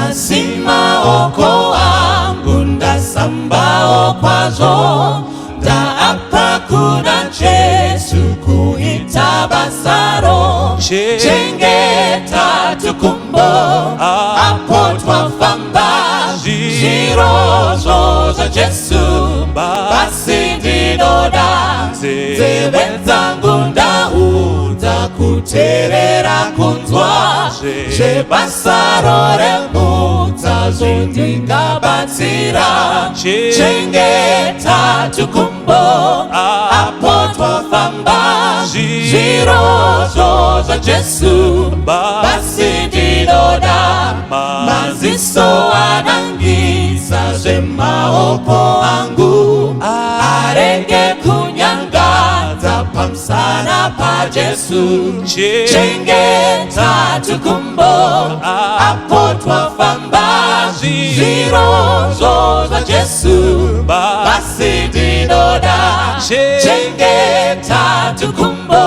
Nhasi maoko angu ndasambawo kwazvo, ndaapa kuna Jesu kuita basaro. Chengeta tukumbo apo twafamba, zvirozvo zvaJesu basi ndinoda. Nzeve dzangu ndaudza kuteerera kunzwa zvebasaro remutsa zvondingabatsira. Chengeta tukumbo apo twafamba, zvirozvo zvaJesu basi ndinoda. Maziso anangisa zvemaoko angu arege kunyangadza pamusana paJesu. Chengeta tukumbo apo twafamba, zvirozvo zvaJesu basi ndinoda. Chengeta tukumbo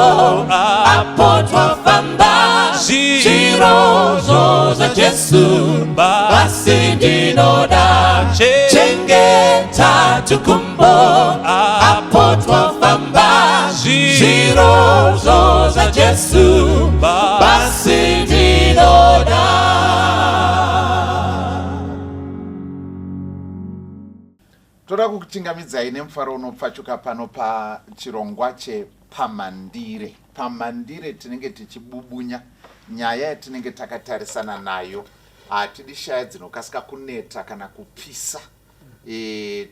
apo twafamba, zvirozvo zvaJesu basi ndinoda. Chengeta tukumbo apo twafamba, zvirozvo zvaJesu basi ndinoda. Toda kukuchingamidzai nemufaro unopfachuka pano pachirongwa chePamandire. Pamandire tinenge tichibubunya nyaya yatinenge takatarisana nayo. Hatidi shaya dzinokasika kuneta kana kupisa.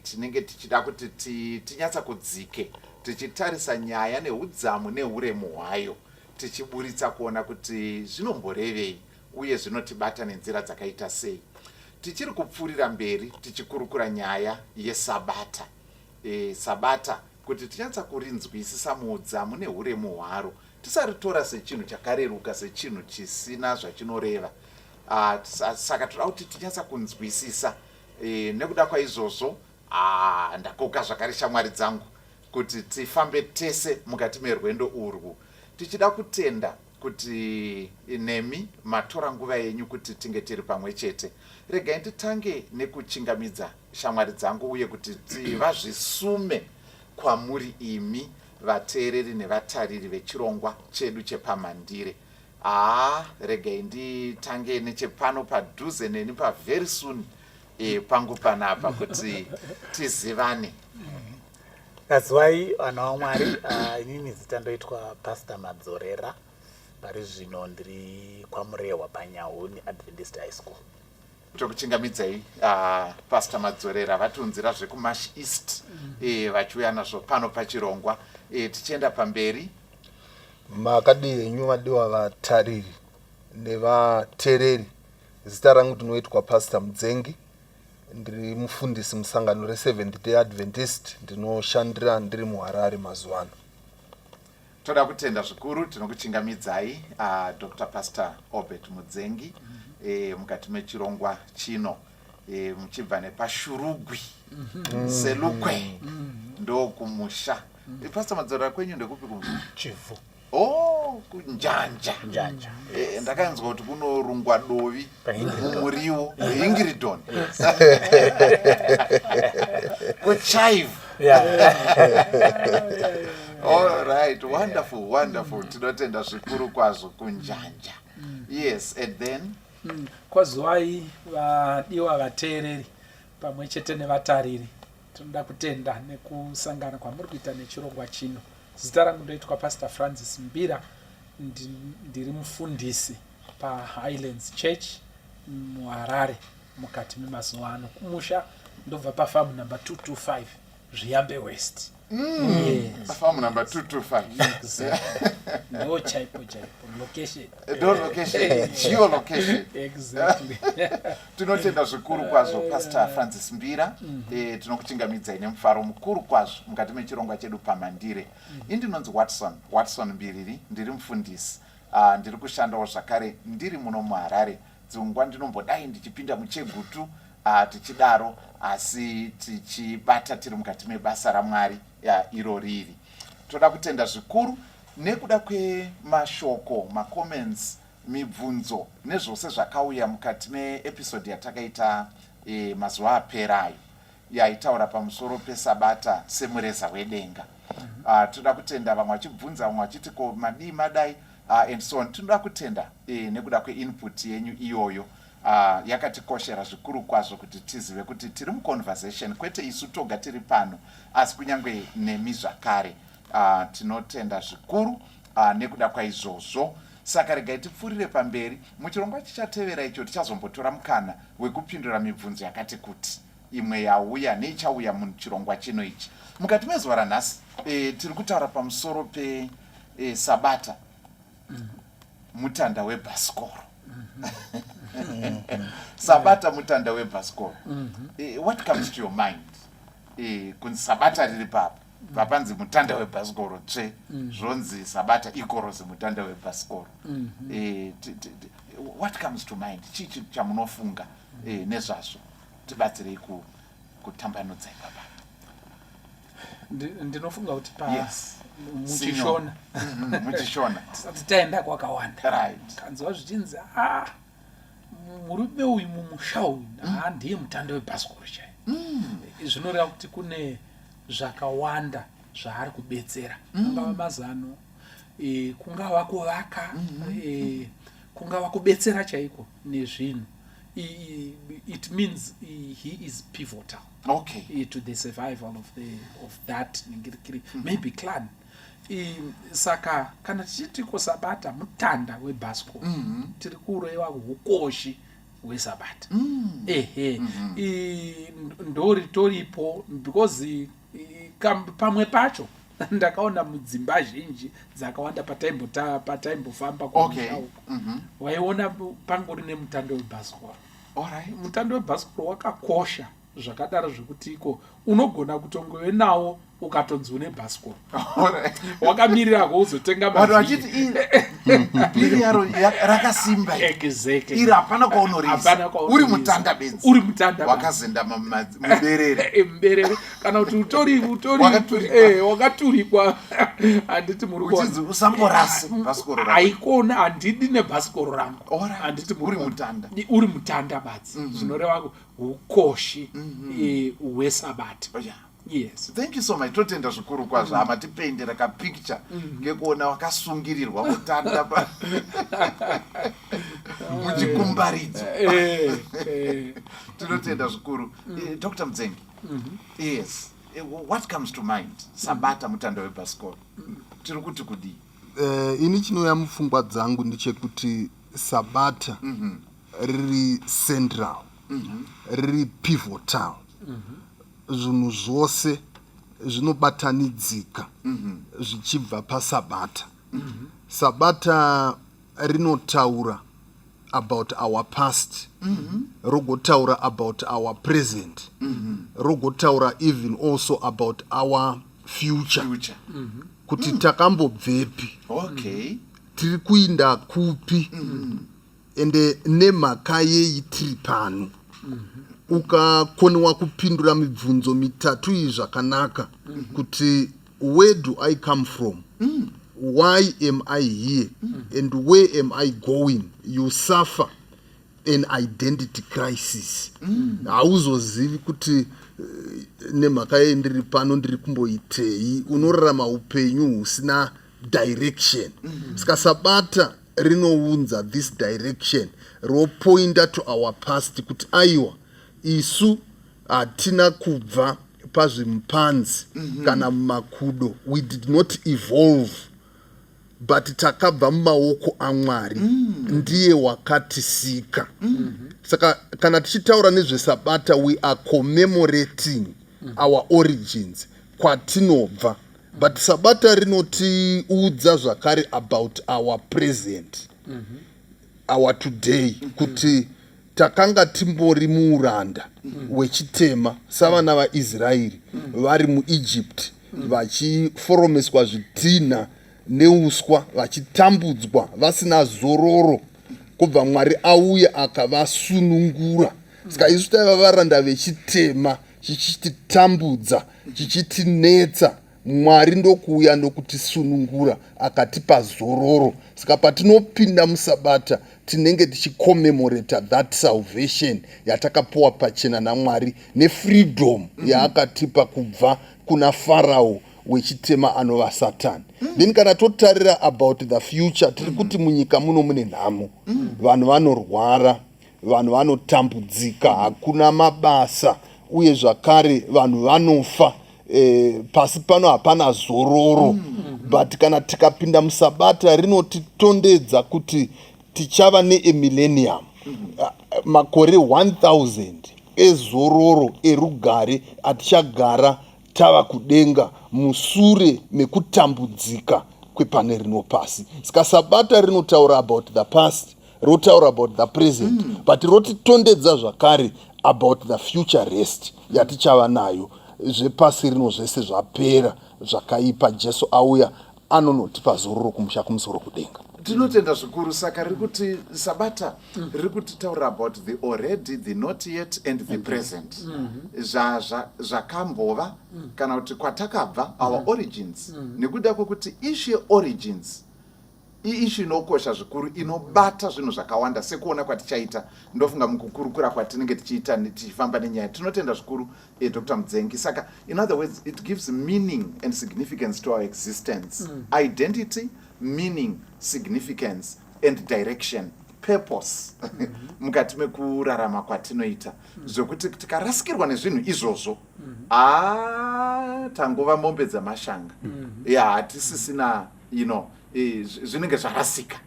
Tinenge tichida kuti tinyatsa kudzike tichitarisa nyaya neudzamu neuremu hwayo, tichiburitsa kuona kuti zvinomborevei uye zvinotibata nenzira dzakaita sei. Tichiri kupfuurira mberi tichikurukura nyaya yeSabata. Sabata kuti tinyatsa kurinzwisisa muudzamu neuremu hwaro, tisaritora sechinhu chakareruka, sechinhu chisina zvachinoreva. Saka toda kuti tinyatsa kunzwisisa. Nekuda kwaizvozvo, ndakoka zvakare shamwari dzangu kuti tifambe tese mukati merwendo urwu, tichida kutenda kuti nemi matora nguva yenyu kuti tinge tiri pamwe chete. Regai nditange nekuchingamidza shamwari dzangu uye kuti vazvisume kwamuri imi vateereri nevatariri vechirongwa chedu chePamandire. Regai nditange nechepano padhuze neni pavery soon pangu panapa kuti tizivane. Kaziwai vana vaMwari, inini zita ndoitwa Pastor Madzorera. Pari zvino ndiri kwaMurehwa paNyahuni Adventist High School. Tokuchingamidzai, Pastor Madzorera vatiunzira zvekuMash East, vachiuya nazvo pano pachirongwa. Tichienda pamberi. Makadii henyu vadiwa vatariri nevateereri. Zita rangu ndinoitwa Pastor Mudzengi. Ndiri mufundisi musangano reSeventh Day Adventist. Ndinoshandira ndiri muHarare mazuva ano. Toda kutenda zvikuru, tinokuchingamidzai, Dr. Pastor Obert Mudzengi, mukati mechirongwa chino, muchibva nepaShurugwi, Selukwe, ndokumusha. Pastor Madzorera, kwenyu ndekupi kumusha? Chivhu. Oh, kunjanja. Njanja. Ndakanzwa kuti kunorungwa dovi mumuriwo Hingridon. Kuchive. All right, wonderful, wonderful. Tinotenda zvikuru kwazvo kunjanja. Yes, and then Kwaziwai vadiwa vateereri pamwe chete nevatariri. Tinoda kutenda nekusangana kwamuri kuita nechirongwa chino. Zita rangu ndoitwa Pastor Francis Mbira, ndiri mufundisi paHighlands Church muHarare mukati memazuva ano. Kumusha ndobva pafamu number 225 Zviyambe West. Yes. Farm number 225. Exactly. Ndo chaipo chaipo location. Ndo location, geolocation. Exactly. Tinotenda zvikuru kwazvo, Pastor Francis Mbira. Tinokuchingamidzai nemufaro mukuru kwazvo mukati mechirongwa chedu Pamandire. Indinonzi Watson Mbiriri, ndiri mufundisi. Ndiri kushandawo zvakare ndiri muno muHarare. Dzimwe ndinombodai ndichipinda muChegutu, tichidaro, asi tichibata tiri mukati mebasa raMwari iro riri. Toda kutenda zvikuru nekuda kwemashoko, macomments. Mibvunzo nezvose zvakauya mukati meepisode yatakaita e, mazuva aperayo yaitaura pamusoro pesabata semureza wedenga. Tinoda kutenda vamwe vachibvunza, vamwe vachiti ko madii madai and so on. Tinoda kutenda nekuda kweinput yenyu iyoyo. Yakatikoshera zvikuru kwazvo kuti tizive kuti tiri muconversation, kwete isu toga tiri pano, asi kunyange nemi zvakare. Tinotenda zvikuru nekuda kwaizvozvo. Saka regai tipfuurire pamberi muchirongwa chichatevera icho tichazombotora mukana wekupindura mibvunzo yakati kuti imwe yauya neichauya muchirongwa chino ichi. Mukati mezuva ranhasi tiri kutaura pamusoro pesabata, mutanda webhasikoro. Sabata mutanda webhasikoro. What comes to your mind kunzi sabata riri papa, papanzi mutanda webhasikoro tsve, zvonzi sabata ikorosi mutanda webhasikoro? What comes to mind? Chii chamunofunga nezvazvo? Tibatsirei kutambanudza ipapa. Ndinofunga kuti pa muchishona Muchishona. Tisati taenda kwakawanda, kanzwa zvichinzi, a murume uyu mumusha uyu ha ndiye mutanda webhasikoro chai, zvinoreva kuti kune zvakawanda zvaari kubetsera, kungava mazano, kungava kuvaka, kungava kubetsera chaiko nezvinhu. It means he is pivotal to the survival of that ningirikiri maybe clan. Saka kana tichiti sabata mutanda webhasikoro, tiri kureva ukoshi hwesabata. Ehe, ndoritoripo because pamwe pacho ndakaona mudzimba zhinji dzakawanda pataimbofamba kumusha uko, waiona pangori nemutando webhasikoro. Mutando webhasikoro wakakosha zvakadaro zvekuti iko unogona kutongove nawo ukatonzi une bhasikoro, wakamirira uzotenga. Vanhu vachiti iri yaro rakasimba. Iri hapana kwaunorisa. Hapana kwaunoriisa. Uri mutanda bedzi. Uri mutanda bedzi. Wakazenda muberere. Muberere kana kuti utori Wakaturikwa. Wakaturikwa, handiti muri kuona? Uchinzi usamborase bhasikoro rako. Haikona, handidi nebhasikoro rangu. Handiti muri Uri kuona? mutanda. Uri mutanda badzi, zvinoreva ukoshi hwesabata. Yes. Thank you so much. Totenda zvikuru kwazvo hama. Tipendera kapicture ngekuona wakasungirirwa mutanda muchikumbaridzo. Tinotenda zvikuru. Dr Mudzengi, yes. What comes to mind? Sabata mutanda webhasikoro, tiri kuti kudii? Ini chinouya mupfungwa dzangu ndechekuti sabata riri central, riri pivotal. Zvinhu zvose zvinobatanidzika zvichibva pasabata. Sabata rinotaura about our past, rogotaura about our present, rogotaura even also about our future, Future. Kuti takambobvepi, tiri kuinda kupi, ende nemhaka yei tiri pano. Ukakoniwa kupindura mibvunzo mitatu iyi zvakanaka, kuti where do I come from, why am I here, and where am I going, you suffer an identity crisis. Hauzozivi kuti nemhaka yei ndiri pano, ndiri kumboitei. Unorarama upenyu husina direction. Saka sabata rinounza this direction, ropointa to our past kuti aiwa, isu hatina kubva pazvimpanzi kana mumakudo. We did not evolve, but takabva mumaoko aMwari. Ndiye wakatisika. Saka kana tichitaura nezvesabata, we are commemorating our origins, kwatinobva. But sabata rinotiudza zvakare about our present, our today, kuti takanga timbori muuranda wechitema savana vaIsraeri vari muEgypt, vachiforomeswa zvitinha neuswa, vachitambudzwa vasina zororo, kubva Mwari auya akavasunungura. Saka isu taiva varanda vechitema chichititambudza, chichitinetsa. Mwari ndokuuya ndokutisunungura akatipa zororo. Saka patinopinda musabata tinenge tichicommemorata that salvation yatakapuwa pachena naMwari nefreedom yaakatipa kubva kuna Farao wechitema anova Satani. Then kana totarira about the future, tiri kuti munyika muno mune nhamo, vanhu vanorwara, vanhu vanotambudzika, hakuna mabasa, uye zvakare vanhu vanofa. Pasi pano hapana zororo, but kana tikapinda musabata rinotitondedza kuti tichava neemillennium, makore 1000 ezororo erugare atichagara tava kudenga musure mekutambudzika kwepane rino pasi. Saka sabata rinotaura about the past, rotaura about the present, but rotitondedza zvakare about the future rest yatichava nayo zvepasi rino zvese zvapera zvakaipa, Jesu auya anonotipa zororo kumusha kumusoro kudenga. Tinotenda zvikuru. Saka riri kuti sabata riri kutitaurira about the already, the not yet and the present, zvakambova kana kuti kwatakabva, our origins, nekuda kwekuti issue yeorigins iissue inokosha zvikuru, inobata zvinhu zvakawanda sekuona kwatichaita, ndofunga mukukurukura kwatinenge tichiita tichifamba nenyaya. Tinotenda zvikuru, Dr Mudzengi. Saka in other words, it gives meaning and significance to our existence, identity, meaning, significance and direction, purpose mukati mekurarama kwatinoita, zvekuti tikarasikirwa nezvinhu izvozvo, a tangova mombe dzamashanga ya, hatisisina zvinenge zvarasika.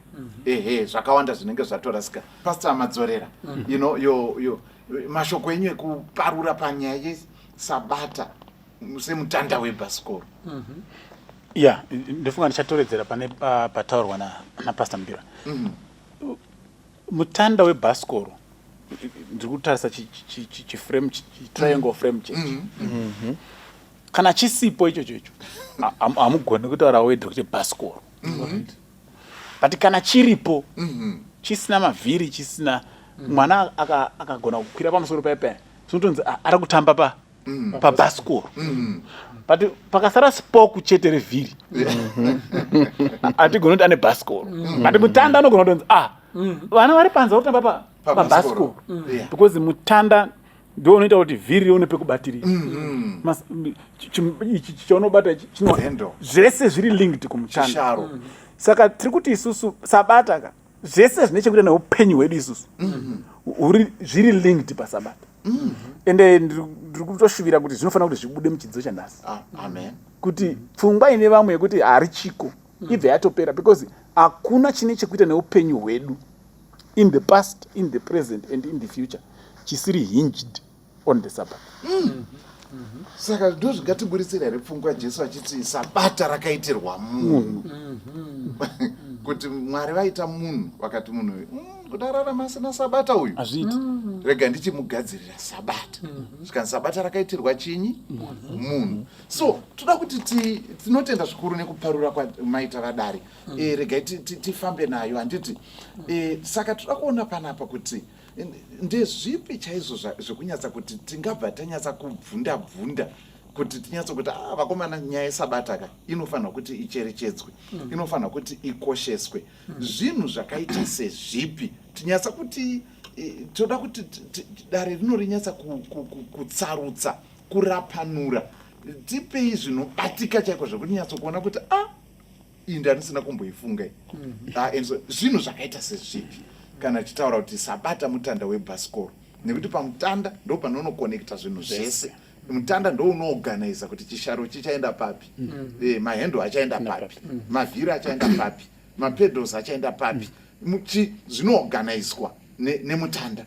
Ehe, zvakawanda zvinenge zvatorasika. Pastor Madzorera, yo mashoko enyu ekuparura panyaya yesabata semutanda webhasikoro. Ya, ndofunga ndichatoredzera pane pataurwa napastor Mbira. Mutanda webhasikoro, ndiri kutarisa chiframe, triangle frame chechi. Kana chisipo ichocho icho, hamugoni kutaura wedhi kuti bhasikoro. But kana chiripo, chisina mavhiri, chisina mwana akagona kukwira pamusoro paipa, zvinotonzi ari kutamba pabhasikoro. But pakasara spoke chete revhiri, hatigoni kuti ane bhasikoro. But mutanda anogona kutonzi, ah, vana vari panze vari kutamba pabhasikoro, because mutanda ndo unoita kuti vhiri rione pekubatirira. Ichi chaunobata ichi Handle. Zvese zviri linked kumutanda. Chisharo. Saka tiri kuti isusu sabata ka, zvese zvine chekuita neupenyu hwedu isusu zviri linked pasabata. Ende ndiri kutoshuvira kuti zvinofanira kuti zvibude muchidzidzo chanhasi, Ah, amen. kuti pfungwa ine vamwe yekuti harichiko ibve yatopera, because hakuna chine chekuita neupenyu hwedu in the past, in the present and in the future chisiri hinged on the Sabbath. Saka ndo zvingatiburitsira here pfungwa Jesu achiti sabata rakaitirwa munhu, kuti Mwari vaita munhu vakati munhu uyu, kuti ararama asina sabata uyu Hazviiti. Rega ndichimugadzirira sabata. Zvikanzi sabata rakaitirwa chinyi? Munhu. So toda kuti tinotenda zvikuru nekuparura kwamaita vadare. Regai tifambe nayo, handiti? Saka toda kuona panapa kuti ndezvipi chaizvo zvekunyatsa kuti tingabva tanyatsa kubvunda bvunda kuti tinyatso kuti, ah, vakomana, nyaya yesabata ka inofanirwa kuti icherechedzwe, inofanirwa kuti ikosheswe. Zvinhu zvakaita sezvipi tinyatsa kuti toda kuti dare rino rinyatsa kutsarutsa, kurapanura? Tipei zvinobatika chaiko zvekuti nyatsokuona kuti, ah, iyi ndandisina kumboifunga iyi. Ah, and so zvinhu zvakaita sezvipi kana tichitaura kuti sabata mutanda webhasikoro? Nekuti pamutanda ndo panonokonekta zvinhu zvese. Mutanda ndo unoorganiza kuti chisharo chichaenda papi, mahandle achaenda papi, mavhiri achaenda papi, mapedals achaenda papi. Zvinoorganizwa nemutanda.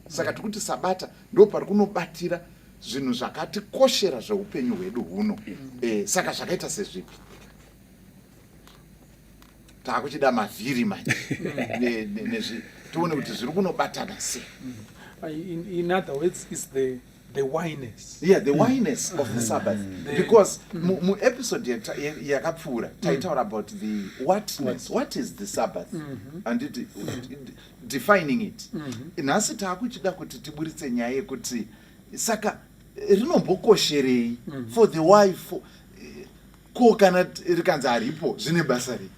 Saka tikuti sabata ndo pari kunobatira zvinhu zvakatikoshera zveupenyu hwedu huno. Saka zvakaita sezvipi? Taakuchida mavhiri manje tione kuti zviri kunobatana sei. In other words, is the whyness. Yeah, the whyness of the Sabbath, because muepisode yakapfuura taitaura about the whatness, what is the Sabbath, handiti? Defining it. Nhasi taakuchida kuti tiburitse nyaya yekuti saka rinombokosherei, for the why, for Ko kana rikanzi haripo, zvine basa rei?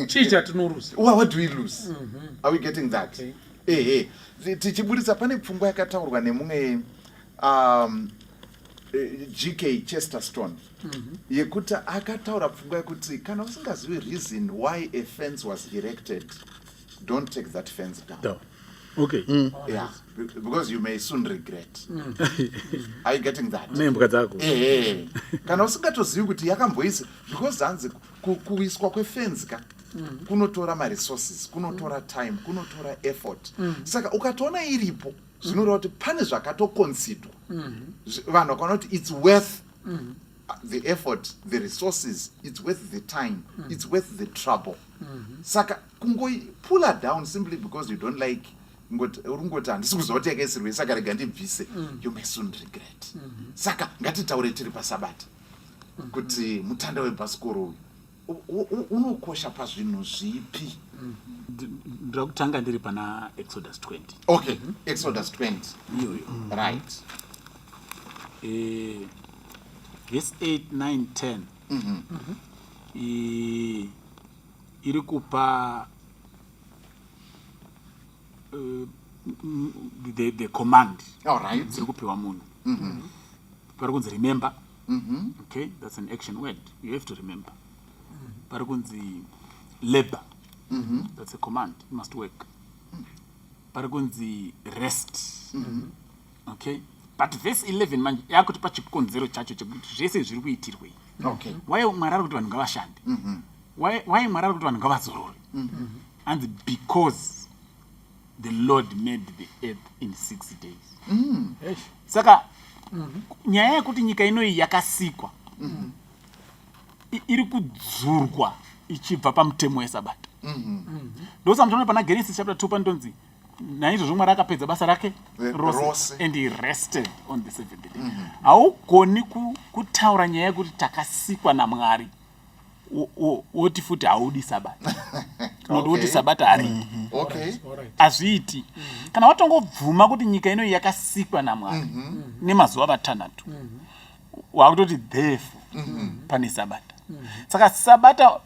Chii chatinoruza? What do we lose? Are we getting that? Okay. Ehe, tichiburitsa pane pfungwa yakataurwa nemumwe GK Chesterton, yekuti akataura pfungwa yekuti kana usingazivi reason why a fence was erected, don't take that fence down. Down. Okay. Yeah, because you may soon regret. Are you getting that? Nembwa dzako. Ehe, kana usingatozivi kuti yakamboisa, because hanzi kuiswa kwefenzi ka kunotora maresources, kunotora time, kunotora effort. Saka ukatoona iripo, zvinoreva kuti pane zvakatoconsiderwa. Vanhu vakaona kuti it's worth the effort, the resources, it's worth the time, it's worth the trouble. Saka kungoipula down simply because you don't like, uri kungoti handisi kuziva kuti yakaisirwei, saka rega ndibvise, you may soon regret. Saka ngatitaure tiri pasabata kuti mutanda webhasikoro uyu unokosha pazvinhu zvipi? Ndira kutanga ndiri pana Exodus 20. Okay, Exodus 20. Iyoyo. Right. Verse 8, 9, 10 iri kupa the command All right. dziri kupiwa munhu. Pari kunzi remember. Okay, that's an action word, you have to remember. Pari kunzi labor, that's a command, you must work. Pari kunzi rest. Okay, but verse 11 manje yakuti pachikonzero chacho chekuti zvese zviri kuitirwei. Why Mwari ari kuti vanhu ngavashande? Why Mwari ari kuti vanhu ngavazorore? Hanzi because the Lord made the earth in 6 days. Saka nyaya yekuti nyika inoyi yakasikwa iri kudzurwa ichibva pamutemo wesabata. Ndosaka muchaona pana Genesis chapter 2 panotonzi naizvozvo Mwari akapedza basa rake rose, rose. And he rested on the seventh day. Haugoni kutaura nyaya yekuti takasikwa naMwari, woti futi haudi sabata, unoti woti sabata haridi. Hazviiti. Kana watongobvuma kuti nyika inoyi yakasikwa naMwari nemazuva matanhatu, wakutoti therefore pane sabata. Saka sabata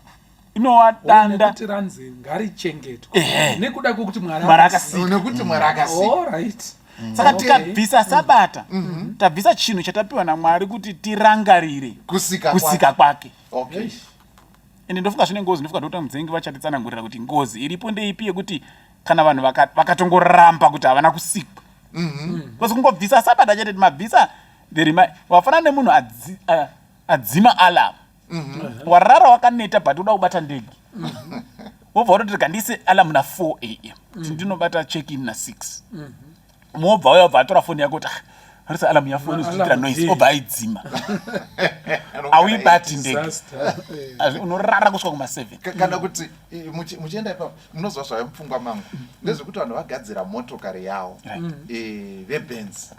inova danda. Nekuti ranzi ngarichengetwe nekuda kwekuti Mwari Mwari akasika. Nekuti Mwari akasika. All right. Saka tikabvisa sabata, tabvisa chinhu chatapiwa naMwari kuti tirangarire kusika kusika kwake. Ende ndofunga zvine ngozi. Ndofunga Dr Mudzengi vachatitsanangurira kuti ngozi iripo ndeipi, yekuti kana vanhu vakatongoramba kuti havana kusikwa, because kungobvisa sabata chete mabvisa the wafanana nemunhu adzima alarm. Warara wakaneta, but uda kubata ndege, wobva watoti rega ndiise alarm na4 a.m. kuti ndinobata check in na6. Mobva uya, wabva atora foni yako kuti, "Ah, arisa alarm yafoni zvichiitira noise," obva aidzima, auibati ndege. Disaster. Unorara kusvika kuma7. Kana kuti muchienda ipapo, munozwa zvave mupfungwa mangu ndezvekuti vanhu vagadzira motokari yavo, veBenz,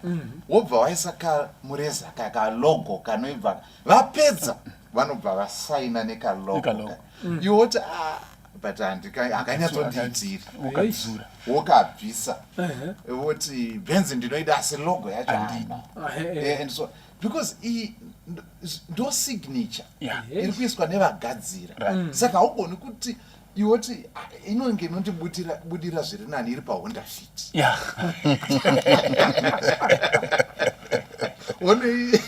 wobva waisa kamureza kalogo kanoibva, vapedza vanobva vasaina nekalogo. Nekalogo. Iwe woti, "Ah, but hakanyatsondiitiri." Ukadzura. Wokabvisa, woti Benz ndinoida, asi logo yacho handidi. And so because iyi ndo signature iri kuiswa nevagadzira. Saka haugoni kuti iwoti, "Ah, inonge inondibudira budira zviri nani iri paHonda Fit."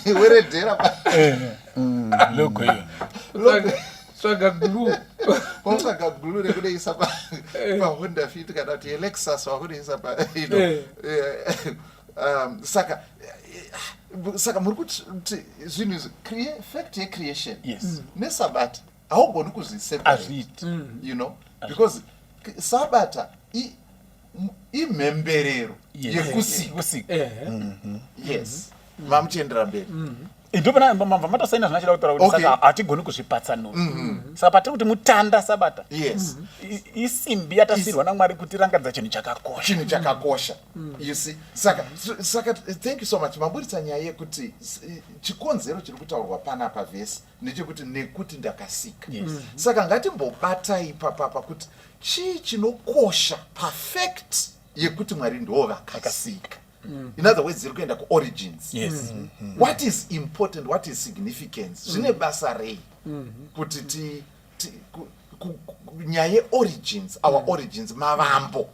Weredhera. Logo iyo. Tsvaga glue. Watsvaga glue rekunoisa paHonda Fit kana kuti yeLexus wakunoisa pa saka muri kuti zvinhu izvi, fact yecreation nesabata haugoni kuzviseparate. Hazviiti. Because sabata imhemberero yekusika. Kusika. Yes, mamuchiendera mberi. Ndopana mabva matosaina zvinochida kutaura kuti saka hatigoni kuzvipatsanura. Saka patiri kuti mutanda sabata, isimbi yatasirwa naMwari kuti rangaridza chinhu chakakosha. Chinhu chakakosha, you see. Saka thank you so much, maburitsa nyaya yekuti chikonzero chiri kutaurwa panapa vhesi ndechekuti nekuti ndakasika. Saka ngatimbobatai papapa kuti chii chinokosha pafact yekuti Mwari ndo vakasika. In other words, iri kuenda kuorigins. What is important? What is significance? Zvine basa rei? Kuti ti, ti, ku, ku, ku, nyaya yeorigins, our origins, mavambo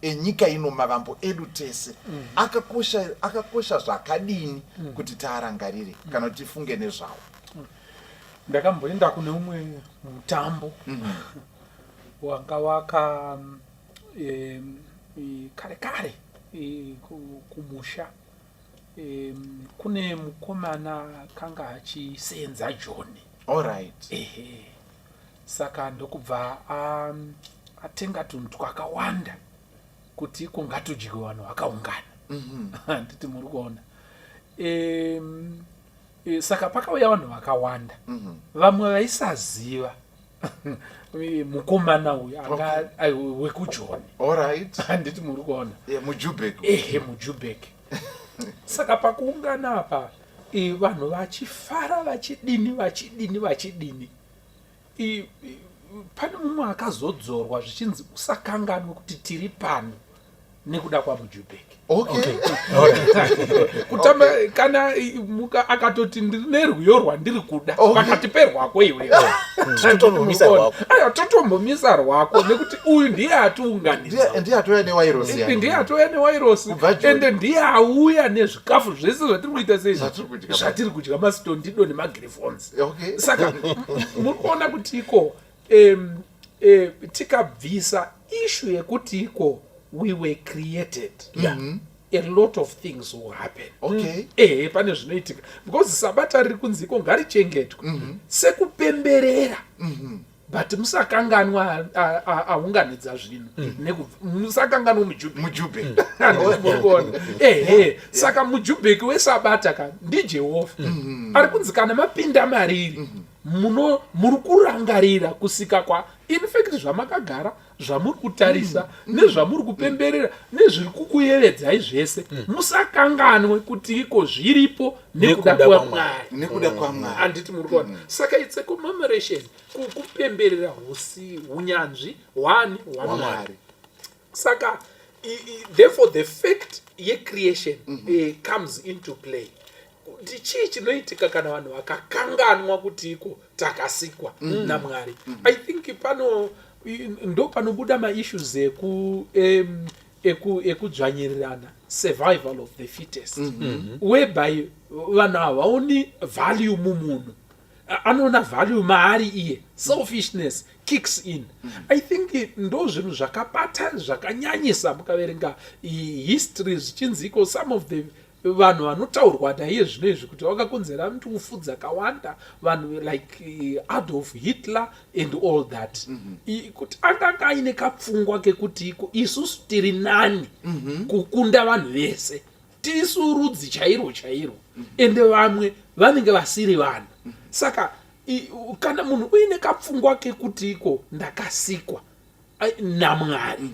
enyika ino, mavambo edu tese akakosha, akakosha zvakadini kuti taarangarire kana kuti tifunge nezvawo? Ndakamboenda kune umwe mutambo wanga waka kare kare kumusha. Kune mukomana kanga achisenza Joni. Ehe, saka ndokubva atenga tunhu twakawanda kuti iko ngatudyiwe vanhu vakaungana, handiti muri kuona? Saka pakauya vanhu vakawanda, vamwe vaisaziva mukomana uyu anga wekujoni, handiti muri kuona? Yeah, muJubek. Ehe, muJubek. Saka pakuungana apa, vanhu vachifara, vachidini, vachidini, vachidini, pane mumwe akazodzorwa zvichinzi, "Usakanganwe kuti tiri pano nekuda kwaMujubek." Kutamba kana akatoti, "Ndiri nerwiyo rwandiri kuda pakati perwako iwewe." Totombomisa rwako. Aiwa, totombomisa rwako nekuti uyu ndiye atiunganidza. Ndiye atouya newairosi yake. Ndiye atouya newairosi. Kubva Joni. Ende ndiye auya nezvikafu zvese zvatiri kuita sei. Zvatiri kudya. Zvatiri kudya, masitondido nemagirifons. Saka muri kuona kuti iko tikabvisa issue yekuti iko we were created, a lot of things will happen. Ehe, pane zvinoitika because sabata riri kunzi iko ngarichengetwe sekupemberera, but musakanganwa aunganidza zvinhu, musakanganwa muJubek. Mujubek. Handiti? Ehe, saka mujubheki wesabata ka ndiJehovha ari kunzi kana mapinda mariri, muno muri kurangarira kusika kwa, in fact, zvamakagara, zvamuri kutarisa, nezvamuri kupemberera, nezviri kukuyevedzai zvese, musakanganwe kuti iko zviripo nekuda nekuda kwaMwari. Nekuda kwaMwari. Handiti muri kuona? Saka it's a commemoration, kupemberera unyanzvi hwani? HwaMwari. Wamwari. Saka therefore the fact yecreation comes into play, kuti chii chinoitika kana vanhu vakakanganwa kuti iko takasikwa naMwari. I think pano ndo panobuda maissues ekudzvanyirirana, survival of the fittest, whereby vanhu havaoni value mumunhu, anoona value maari iye. Selfishness kicks in. I think ndo zvinhu zvakabata zvakanyanyisa. Mukaverenga history, zvichinzi iko some of the vanhu vanotaurwa naiye zvino izvi kuti vakakonzera ndufu dzakawanda, vanhu like Adolf Hitler and all that, kuti akanga aine kapfungwa kekuti iko isusu tiri nani kukunda vanhu vese, tisu rudzi chairwo chairwo, ende vamwe vanenge vasiri vanhu. Saka kana munhu uine kapfungwa kekuti iko ndakasikwa naMwari,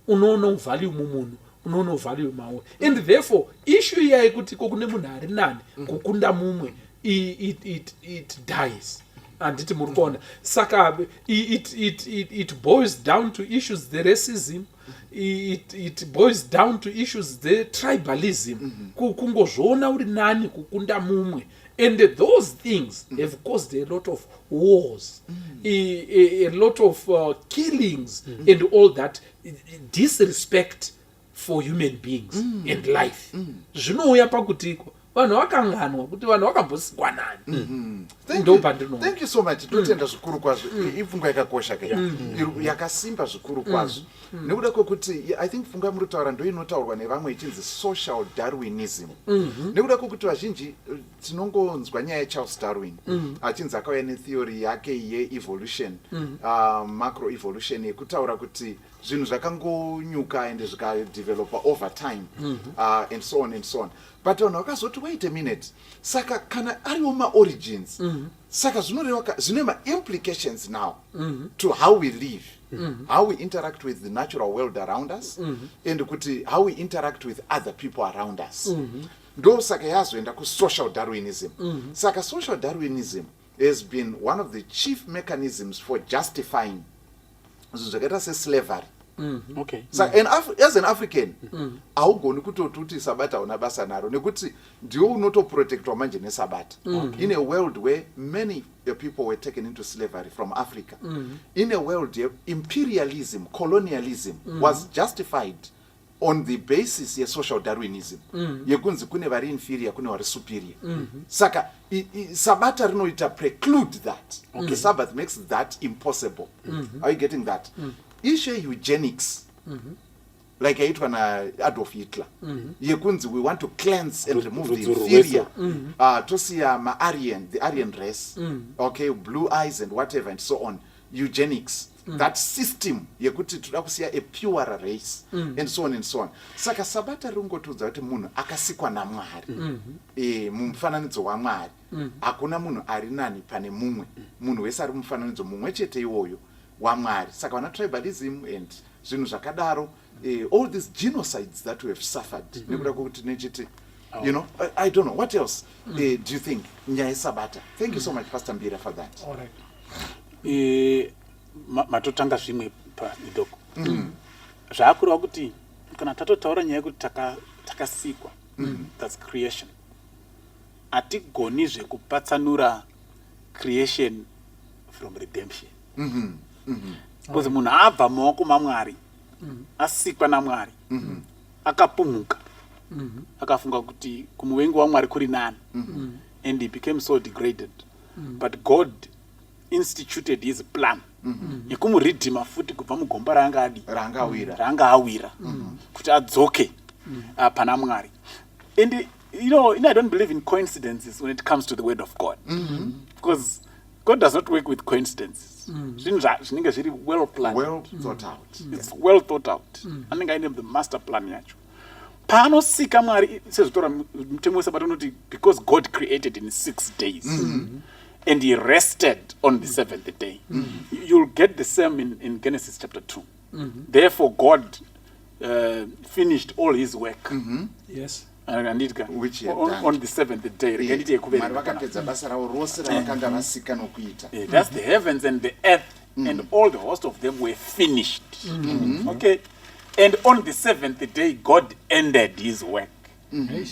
unoona value mumunhu, unoona value mauri, and therefore issue iya yekuti iko kune munhu ari nani kukunda mumwe, it dies, handiti muri kuona? Saka it boils down to issues dzeracism, it boils down to issues dzetribalism, kungozviona uri nani kukunda mumwe, and those things have caused a lot of wars, a lot of killings and all that disrespect for human beings and life. Zvinouya pakuti iko vanhu vakanganwa kuti vanhu vakambosikwa nani. Thank Ndo you. pandinoona. Thank you so much. Totenda zvikuru kwazvo. Ipfungwa yakakosha ka, yakasimba zvikuru kwazvo, nekuda kwekuti I think pfungwa yamuri kutaura ndo inotaurwa nevamwe ichinzi social Darwinism, nekuda kwekuti vazhinji tinongonzwa nyaya yaCharles Darwin achinzi akauya netheory yake yeevolution, macro evolution, yekutaura kuti zvinhu zvakangonyuka and zvikadevelopa over time, and so on and so on. But vanhu vakazoti, "Wait a minute, saka kana ariwo maorigins, saka zvinoreva zvine maimplications now to how we live, how we interact with the natural world around us, and kuti how we interact with other people around us." Ndo saka yazoenda kusocial Darwinism. Saka social Darwinism has been one of the chief mechanisms for justifying zvinhu zvakaita seslavery. Okay. Saka as an African haugoni kutoti uti Sabata hauna basa naro, nekuti ndiwo unotoprotectwa manje neSabata. In a world where many people were taken into slavery from Africa, in a world ye-imperialism, colonialism was justified on the basis yesocial Darwinism, yekunzi kune vari inferior, kune vari superior. Saka Sabata rinoita preclude that. The Sabbath makes that impossible. Are you getting that? Issue eugenics, like yaitwa naAdolf Hitler, yekunzi we want to cleanse and remove the Rudzuru inferior, tosiya maAryan, the Aryan race, okay, blue eyes and whatever and so on. Eugenics, that system yekuti toda kusiya a pure race and so on and so on. Saka Sabata ringotiudza kuti munhu akasikwa naMwari mumufananidzo waMwari. Hakuna munhu ari nani pane mumwe. Munhu wese ari mumufananidzo mumwe chete iwoyo waMwari. Saka vana tribalism and zvinhu zvakadaro, all these genocides that we have suffered nekuda kwekuti nechiti, I don't know what else do you think nyaya yeSabata. Thank you so much, Pastor Mbira, for that. All right. Matotanga zvimwe padoko zvaakureva kuti kana tatotaura nyaya yekuti takasikwa, that's creation. Hatigonizve kupatsanura creation from redemption, because munhu abva mumaoko maMwari, asikwa naMwari, akapumuka, akafunga kuti kumuvengi waMwari kuri nani, and he became so degraded. But God instituted his plan yekumuredeema futi kubva mugomba raanga adi Raanga awira. Raanga awira, kuti adzoke pana Mwari. And I don't believe in coincidences when it comes to the word of God, because God does not work with coincidences. Zvinhu zvinenge zviri well planned. Well thought out. It's well thought out. Anenge aine the master plan yacho. Paanosika Mwari, sezvitora mutemo weSabata unoti because God created in 6 days and he rested on the seventh day. You'll get the same in Genesis chapter 2. Therefore God finished all his work. Anditya Which he had on, done. on the seventh day. Rega nditi Mwari yekuverenga. vakapedza basa ravo rose ravakanga vasika nokuita. That's the heavens and the earth and all the host of them were finished. Okay. And on the seventh day, God ended his work,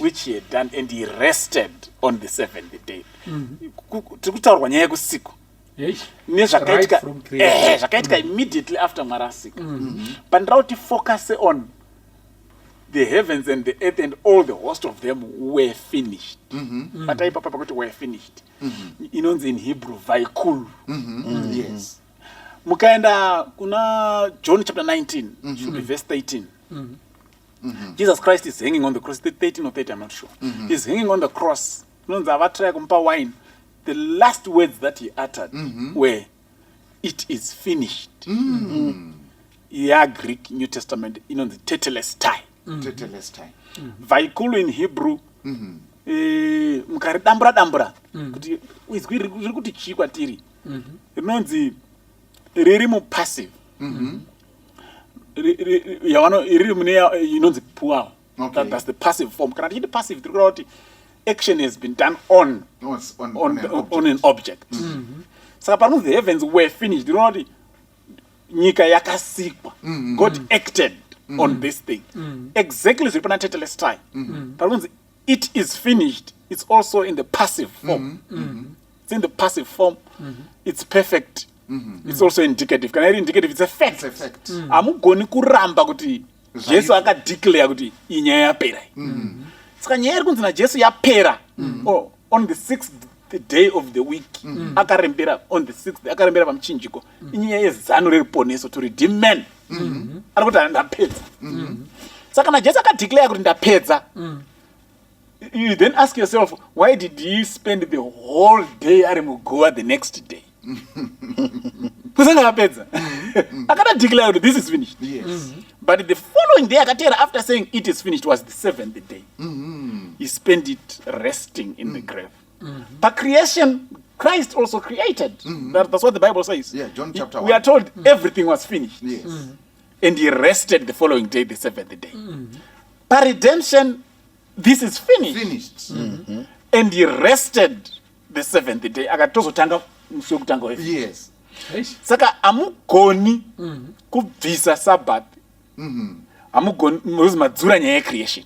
which he had done, and he rested on the seventh day. Tiri kutaurwa nyaya yekusikwa nezvakaitika Right from creation. Zvakaitika immediately after Mwari asika. But ndira kuti focus on the heavens and the earth and all the host of them were finished. Batai papa pakuti "were finished". Inonzi in Hebrew "vaikul". Mukaenda kuna John chapter 19, should be verse 13. Jesus Christ is hanging on the cross. 13 or 30, I'm not sure. He's hanging on the cross. Unonzi avatry kumupa wine. The last words that he uttered were, "It is finished." YaGreek New Testament inonzi "tetelestai". Tetelestai. "Vaikulu" in Hebrew, mukaridambura dambura kuti izwi riri kuti chii kwatiri, rinonzi riri mupassive. Riri mune inonzi pual. That's the passive form. Kana tichiti passive, tiri kureva kuti action has been done on No, it's on, on, on an object. On an object. Saka panonzi "the heavens were finished", rinoona kuti nyika yakasikwa. God acted on this thing. Exactly zviri pana "tetelestai". Panonzi "it is finished", it's also in the passive form. It's in the passive form. It's perfect. It's also indicative. Kana iri indicative, it's a fact. It's a fact. Hamugoni kuramba kuti Jesu Zvaitwa. akadeclare kuti iyi nyaya yapera iyi. Saka nyaya iri kunzi naJesu yapera, oh, on the sixth day of the week akarembera, on the sixth akarembera pamuchinjiko, inyaya yezano reruponeso, to redeem man. Ari kuti ndapedza. Saka kana Jesu akadeclare kuti ndapedza, you then ask yourself, why did he spend the whole day ari muguva the next day? Kusanga apedza, akatodeclare kuti this is finished. But the following day akateera after saying "it is finished" was the seventh day. He spent it resting in the grave. Pacreation, Christ also created. That's what the Bible says. Yeah, John chapter We 1. are told everything was finished and he rested the following day, the seventh day. Paredemption, this is finished, Finished. And he rested the seventh day. Akatozotanga musi wekutanga wevhiki. Saka hamugoni kubvisa Sabbath, hamugoni, because madzura nyaya yecreation.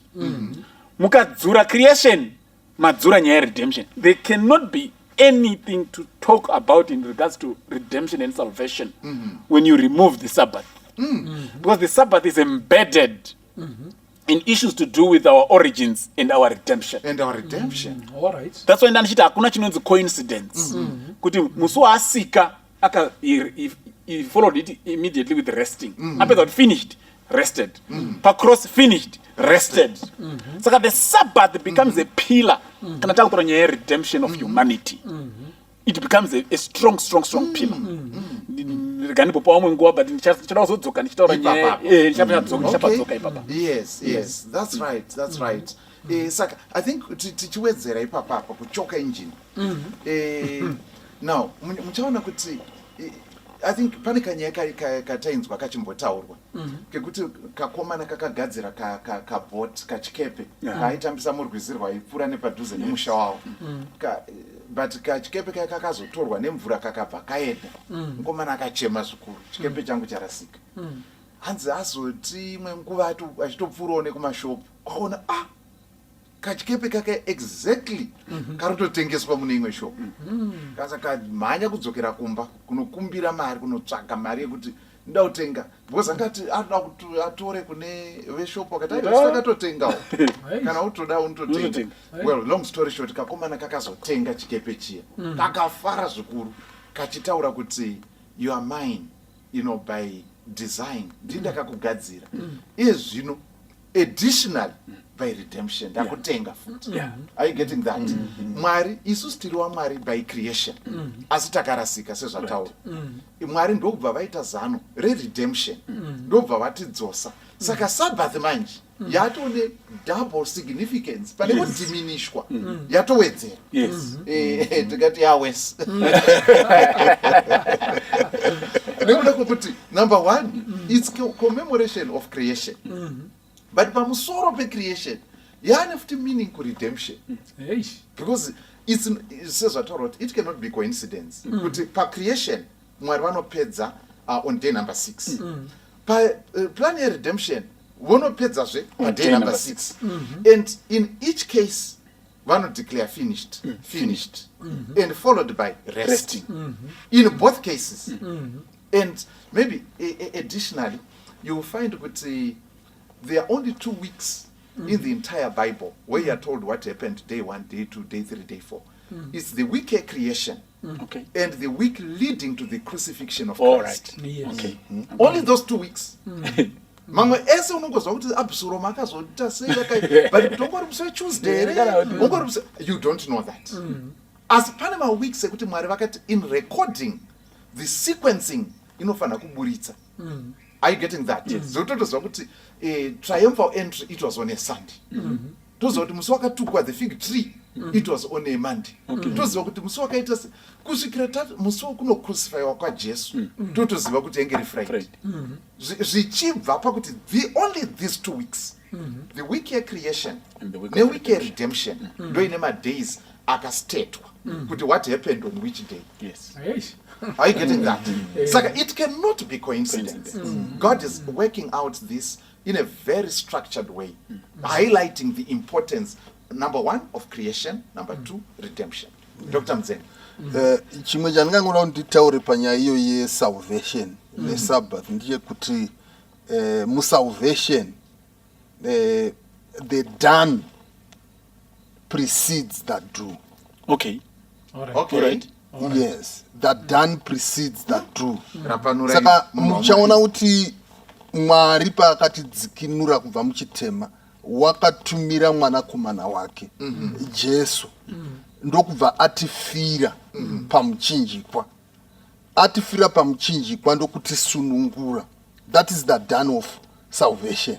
Mukadzura creation, madzura nyaya yeredemption. There cannot be anything to talk about in regards to redemption and salvation when you remove the Sabbath, because the Sabbath is embedded in issues to do with our origins and our redemption. And our redemption. All right. That's why ndandichiti hakuna chinonzi coincidence kuti musi waasika aka he followed it immediately with resting. Apedza kuti finished, rested. Pacross, finished, rested. Saka the Sabbath becomes a pillar. Kana takutora nyaya yeredemption of humanity, it becomes a strong, strong, strong pillar. Rega ndimbopa vamwe nguva, but ndichada kuzodzoka ndichitaura nyaya. Ipapapo. Ndichapadzoka ipapa. Yes, that's right. Saka I think tichiwedzera ipapapa kuchoka engine, now muchaona kuti I think pane kanyaya katainzwa kachimbotaurwa kekuti kakomana kakagadzira kabot, kachikepe kaaitambisa murwizi rwaipfuura nepadhuze nemusha wavo. But kachikepe kaya kakazotorwa nemvura, kakabva kaenda. Mukomana akachema zvikuru, "Chikepe changu charasika." Hanzi azoti imwe nguva achitopfuurawo nekumashopu, kwaona, ah, kachikepe kaka exactly kari kutotengeswa mune imwe shopu. Saka mhanya kudzokera kumba kunokumbira mari, kunotsvaga mari yekuti ndoda kutenga, because angati anoda kuti atore kune veshopu, akati, "Aiwa, takatotengawo, kana utoda unototenga." Unototenga. Well, long story short, kakomana kakazotenga chikepe chiya, kakafara zvikuru kachitaura kuti, "You are mine by design, ndii ndakakugadzira. Iye zvino additionally by redemption ndakutenga futi." Are you getting that? Mwari, isusu tiri waMwari by creation, asi takarasika sezvataura. Mwari ndokubva vaita zano reredemption, ndobva vatidzosa. Saka Sabbath manje yatone double significance, pane kudiminishwa, yatowedzera. Tikati yawes nekuda kwekuti number one, it's commemoration of creation, but pamusoro pecreation yaane futi meaning kuredemption, because it's sezvataurwa kuti it cannot be coincidence kuti pacreation Mwari vanopedza on day number 6, pa plan yeredemption vonopedzazve paday number 6, and in each case vanodeclare finished, finished and followed by resting in both cases. And maybe additionally, you will find kuti there are only 2 weeks in the entire Bible where you are told what happened day one, day two, day three, day four. It's the week of creation and the week leading to the crucifixion of All Christ. right. Only those 2 weeks. Mamwe ese unongozwa kuti Absalom akazoita sei, but kuti ungori musi weTuesday here, ungori musi, you don't know that. Asi pane maweeks ekuti Mwari vakati in recording the sequencing inofanira kuburitsa. Are you getting that? Zvototoziva kuti triumphal entry, it was on a Sunday. Toziva kuti musi wakatukwa the fig tree, it was on a Monday. Toziva kuti musi wakaita kusvikira musi wekunocrucifyiwa kwaJesu, totoziva kuti yange iri Friday. Friday. Zvichibva pakuti the only these 2 weeks, the week yecreation And the week of neweek yeredemption, ndo ine madays akastatwa kuti what happened on which day. Are you getting that? Saka it cannot be coincidence. God is working out this in a very structured way, highlighting the importance, number one, of creation, number two, redemption. Dr Mzeni. Chimwe chandingangoda kuti nditaure panyaya iyo yesalvation neSabbath ndechekuti musalvation the done precedes the do. Okay. Yes, the done precedes the do. Rapanura. Saka munhu muchaona waMwari. Kuti Mwari paakatidzikinura kubva muchitema, wakatumira mwanakomana wake Jesu, ndokubva atifira pamuchinjikwa. Atifira pamuchinjikwa ndokutisunungura. That is the done of salvation.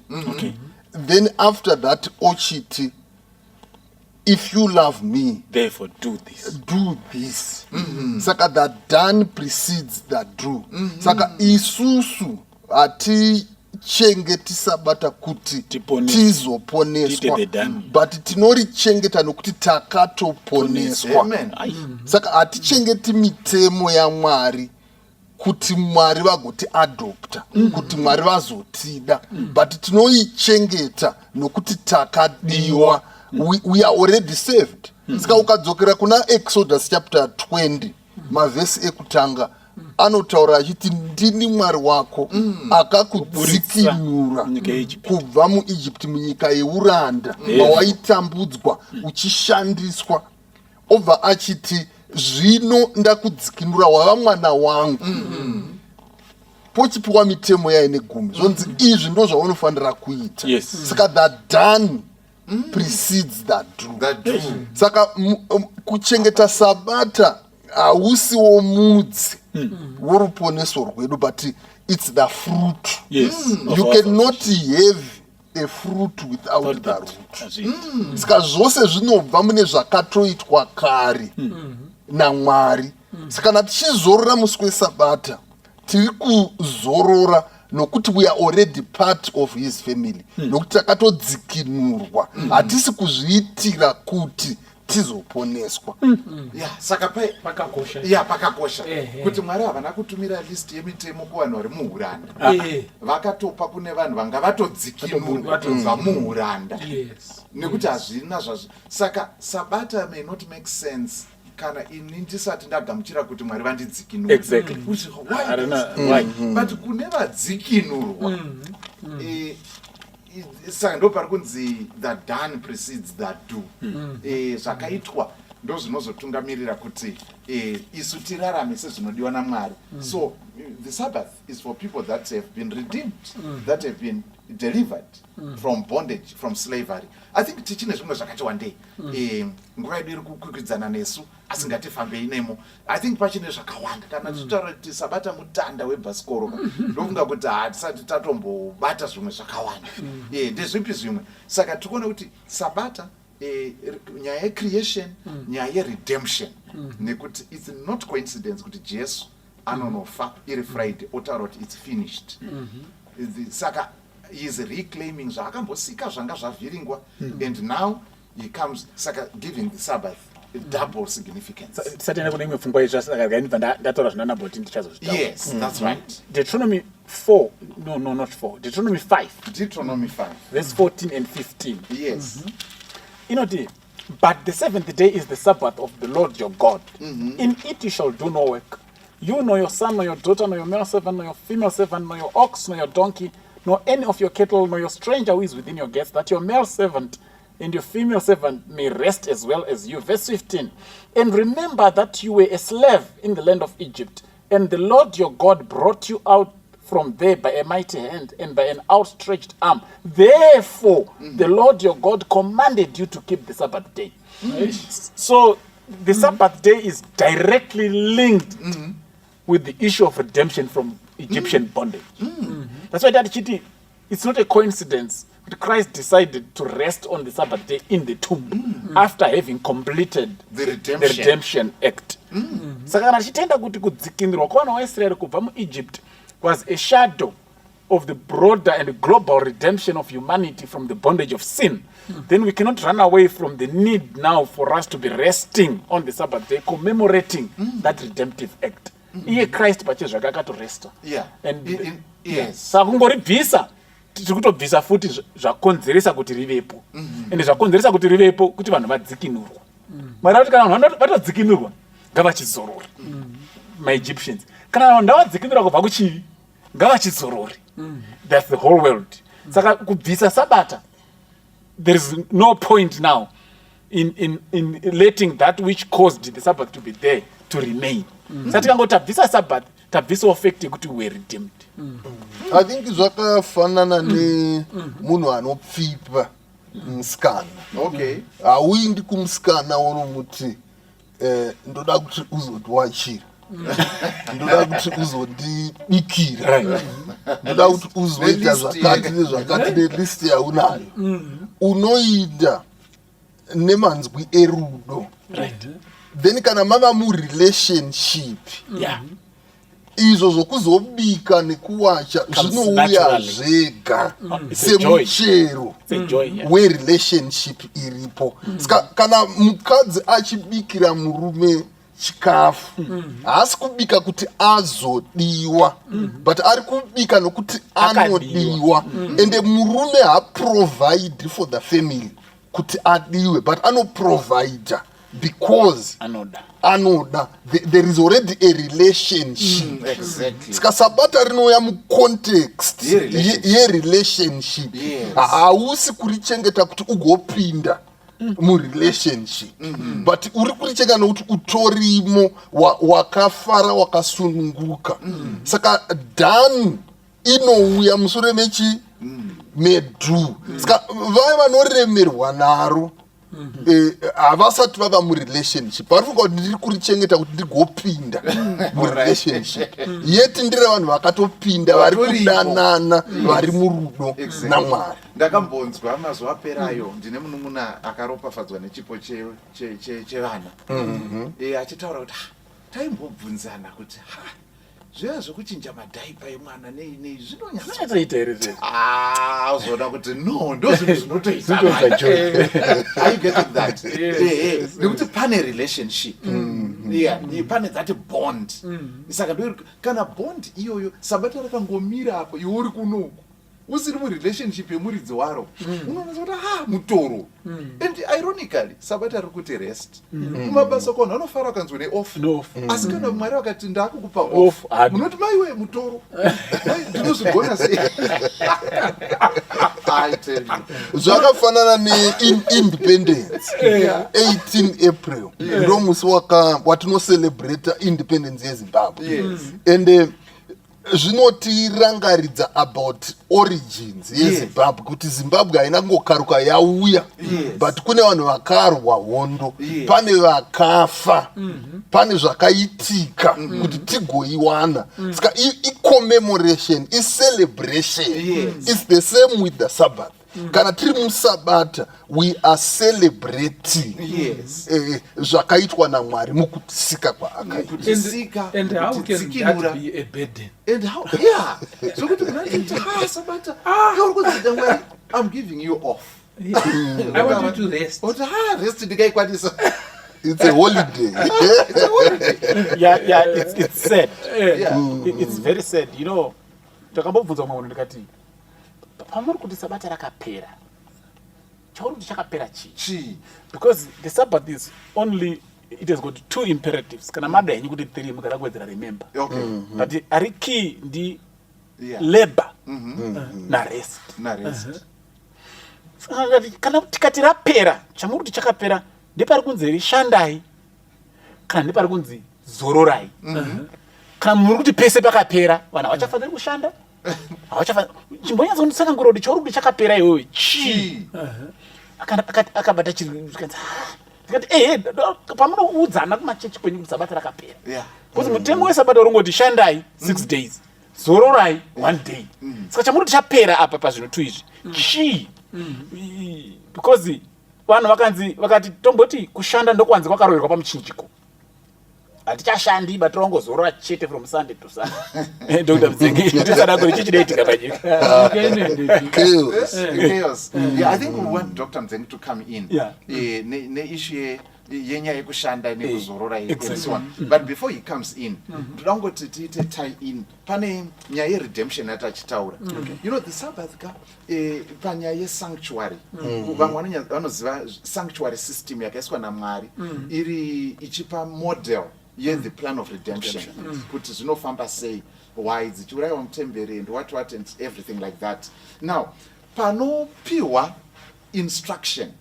Then after that ochiti, "If you love me, therefore do this." Do this. Saka the done precedes the do. Saka isusu hatichengeti Sabata kuti Tiponeswe. tizoponeswa, Tiite the done. but tinorichengeta nokuti takatoponeswa. Amen. Ai. Saka hatichengeti mitemo yaMwari. Kuti Mwari vagotiadopta, kuti Mwari vazotida, but tinoichengeta nokuti takadiwa. We are already saved. Saka ukadzokera kuna Exodus chapter 20, mavhesi ekutanga anotaura achiti, "Ndini Mwari wako akakudzikinura munyika yeEgypt. Kubva muEgypt, munyika yeuranda mawaitambudzwa uchishandiswa." Obva achiti, "Zvino ndakudzikinura, wava mwana wangu." Pochipiwa mitemo yaine 10, zvonzi izvi ndo zvaunofanira kuita. Saka the done precedes the do. The do. Saka kuchengeta Sabata hausiwo mudzi woruponeso rwedu, but it's the fruit. Of You our cannot have a fruit without Without the the root. Hazviiti. Saka zvose zvinobva mune zvakatoitwa kare naMwari. Saka kana tichizorora musi weSabata, tiri kuzorora nokuti we are already part of his family, nokuti takatodzikinurwa. Hatisi kuzviitira kuti tizoponeswa. Ya, saka Pakakosha. Ya, pakakosha kuti Mwari havana kutumira list yemitemo kuvanhu vari muuranda. Vakatopa kune vanhu vanga vatodzikinurwa kubva muuranda, nekuti hazvina zvazvo. Saka Sabata may not make sense kana ini ndisati ndagamuchira kuti Mwari vandidzikinura. Kuti why Harina- this? Why? But kune vadzikinurwa, saka ndo pari kunzi the done precedes the do. Zvakaitwa ndo zvinozotungamirira kuti isu tirarame sezvinodiwa naMwari. So the Sabbath is for people that have been redeemed, that have been delivered from bondage, from slavery. I think tichine zvimwe zvakati wandei. Nguva yedu iri kukwikwidzana nesu, asi ngatifambei nemo. I think pachine zvakawanda kana tichitaura kuti Sabata mutanda webhasikoro ka. Ndofunga kuti hatisati tatombobata zvimwe zvakawanda. Ndezvipi zvimwe? Saka tiri kuona kuti Sabata, nyaya yecreation, nyaya yeredemption, nekuti it's not coincidence kuti Jesu anonofa iri Friday, otaura kuti "It's finished." Saka he is reclaiming zvaakambosika zvanga zvavhiringwa, and now he comes, saka giving the Sabbath a double significance. Tisati enda kune imwe pfungwa itsva, saka regai ndibva ndataura zvina Nabhoti, ndichazozvitaura. Yes, that's right. Deuteronomy 4, no, not 4, Deuteronomy 5, Deuteronomy 5, verse 14 and 15. Inoti, "But the seventh day is the Sabbath of the Lord your God. In it you shall do no work, you, nor your son, nor your daughter, nor your male servant, nor your female servant, nor your ox, nor your donkey, nor any of your cattle, nor your stranger who is within your gates, that your male servant and your female servant may rest as well as you." Verse 15, "And remember that you were a slave in the land of Egypt, and the Lord your God brought you out from there by a mighty hand and by an outstretched arm. Therefore, the Lord your God commanded you to keep the Sabbath day." So the Sabbath day is directly linked with the issue of redemption from Egyptian bondage. That's why that it's not a coincidence that Christ decided to rest on the Sabbath day in the tomb after having completed The redemption. the redemption act. Saka kana tichitenda kuti kudzikinurwa kwavana vaIsraeri kubva muEgypt was a shadow of the broader and global redemption of humanity from the bondage of sin, then we cannot run away from the need now for us to be resting on the Sabbath day, commemorating that redemptive act. Iye Christ pachezvake akatoresta. And saka kungoribvisa, tiri kutobvisa futi zvakonzeresa kuti rivepo, ende zvakonzeresa kuti rivepo kuti vanhu vadzikinurwa. Mwari vati kana vanhu vatodzikinurwa, ngavachizorora. MaEgyptians, kana vanhu ndavadzikinurwa kubva kuchivi, ngavachizorore. That's the whole world. Saka kubvisa Sabata, there is no point now in letting that which caused the Sabbath to be there to remain. Saka tikangoti tabvisa Sabbath, tabvisawo fact yekuti we were redeemed. I think zvakafanana nemunhu anopfipa musikana. Hauindi kumusikana wonomuti, "Ndoda kuti uzondiwachira, ndoda kuti uzondibikira, ndoda kuti uzoita Nelist. zvakati nezvakati," nelist yaunayo. Unoida nemanzwi erudo. Then kana mava murelationship, izvo zvokuzobika nekuwacha Comes zvinouya naturally. zvega It's a joy. semuchero It's a joy, yeah. werelationship iripo. Saka kana mukadzi achibikira murume chikafu haasi kubika kuti azodiwa, but ari kubika nokuti anodiwa. Ende murume haaprovide for the family kuti adiwe, but anoprovida because anoda. Anoda. There is already a relationship. Saka sabata rinouya mucontext Yerelationship. Yerelationship. Hausi kurichengeta kuti ugopinda murelationship, but uri kurichengeta nokuti utorimo, wakafara, wakasununguka. Saka done inouya mushure mechi medo. Saka vaya vanoremerwa naro havasati vava murelationship. Vari kufunga kuti ndiri kurichengeta kuti ndigopinda murelationship, yet ndire vanhu vakatopinda, vari Vatorimo. kudanana, vari murudo naMwari. Ndakambonzwa mazuva aperayo, ndine munun'una akaropafadzwa nechipo chevana, achitaura kuti, "Ah, taimbobvunzana kuti ha, zviya zvekuchinja madhaipa emwana nei nei zvinonyatso Zvinonyatsoita here zvezvo?" Ah, uzoona kuti no, ndo zvinhu zvinotoita. Zvinotoita joy. Are you getting that? Nekuti pane relationship, yeah, pane that bond. Saka ndo kana bond iyoyo, sabata rakangomira apo, iwe uri kunoku usiri murelationship yemuridzi waro, unoona kuti ha, mutoro. And ironically, sabata riri kuti rest. Kumabasa kwanhu vanofara vakanzwa neoff. No off. Asi kana Mwari vakati ndakukupa Off, off, hadi. munoti maiwe, mutoro. Mai, ndinozvigona sei? I tell you. Zvakafanana neindependence. 18 April ndo musi watinocelebrata independence yeZimbabwe. And zvinotirangaridza about origins yeZimbabwe, kuti Zimbabwe haina kungokaruka yauya, but kune vanhu vakarwa hondo, pane vakafa, pane zvakaitika kuti tigoiwana. Saka icommemoration, icelebration. It's the same with the Sabbath. Kana tiri musabata, we are celebrating zvakaitwa naMwari mukutisika kwaakaita. Kutisika, And how can that kutitsikimura. be a burden? And how, yeah, zvokuti munhu anoti ha, sabata uri kudzida Mwari, I'm giving you off. I want you to rest. Kuti ha, rest ndingaikwanisa? It's a holiday. It's a holiday. Yeah, it's sad. It's very sad. Takambobvunza mumwe munhu, ndikati, pamuri kuti sabata rakapera, chauri kuti chakapera chii? Chii? Because the Sabbath is only, it has got two imperatives, kana mada henyu kuti three, mukada kuwedzera remember. But ari key ndi labor narest. Narest. Saka kana tikati rapera, chamuri kuti chakapera ndepari kunzi rishandai kana ndepari kunzi zororai? Kana muri kuti pese pakapera, vanhu havachafaniri kushanda, havachafaniri, chimbonyatsa kunditsanangura kuti chauri kuti chakapera iwewe chii? Chii? Akabata chiri, ndikanzi, "Ah." Ndikati, ehe, pamunoudzana kumachechi kwenyu kuti sabata rakapera, because mutemo wesabata uringoti shandai 6 days, zororai one day. Saka chamuri kuti chapera apa pazvinhu tu izvi chii? Because vanhu vakanzi, vakati tomboti kushanda ndokwanzi kwakaroverwa pamuchinjiko, hatichashandi, batira wangozorora chete from Sunday to Sunday. Dr Mudzengi, tisada kuri chii chinoitika panyika? Nyika inoendepi? Chaos. Chaos. Yeah, I think we want Dr Mdzengi to come in neissue yenyaya yekushanda nekuzorora and so on. But before he comes in, ndoda kungoti tiite tie in pane nyaya yeredemption yatachitaura. You know the Sabbath ka, panyaya yesanctuary, vamwe vanoziva sanctuary system yakaiswa naMwari iri ichipa model ye-the plan of redemption, kuti zvinofamba sei, why dzichiurayiwa mutemberi and what what and everything like that. Now panopiwa instruction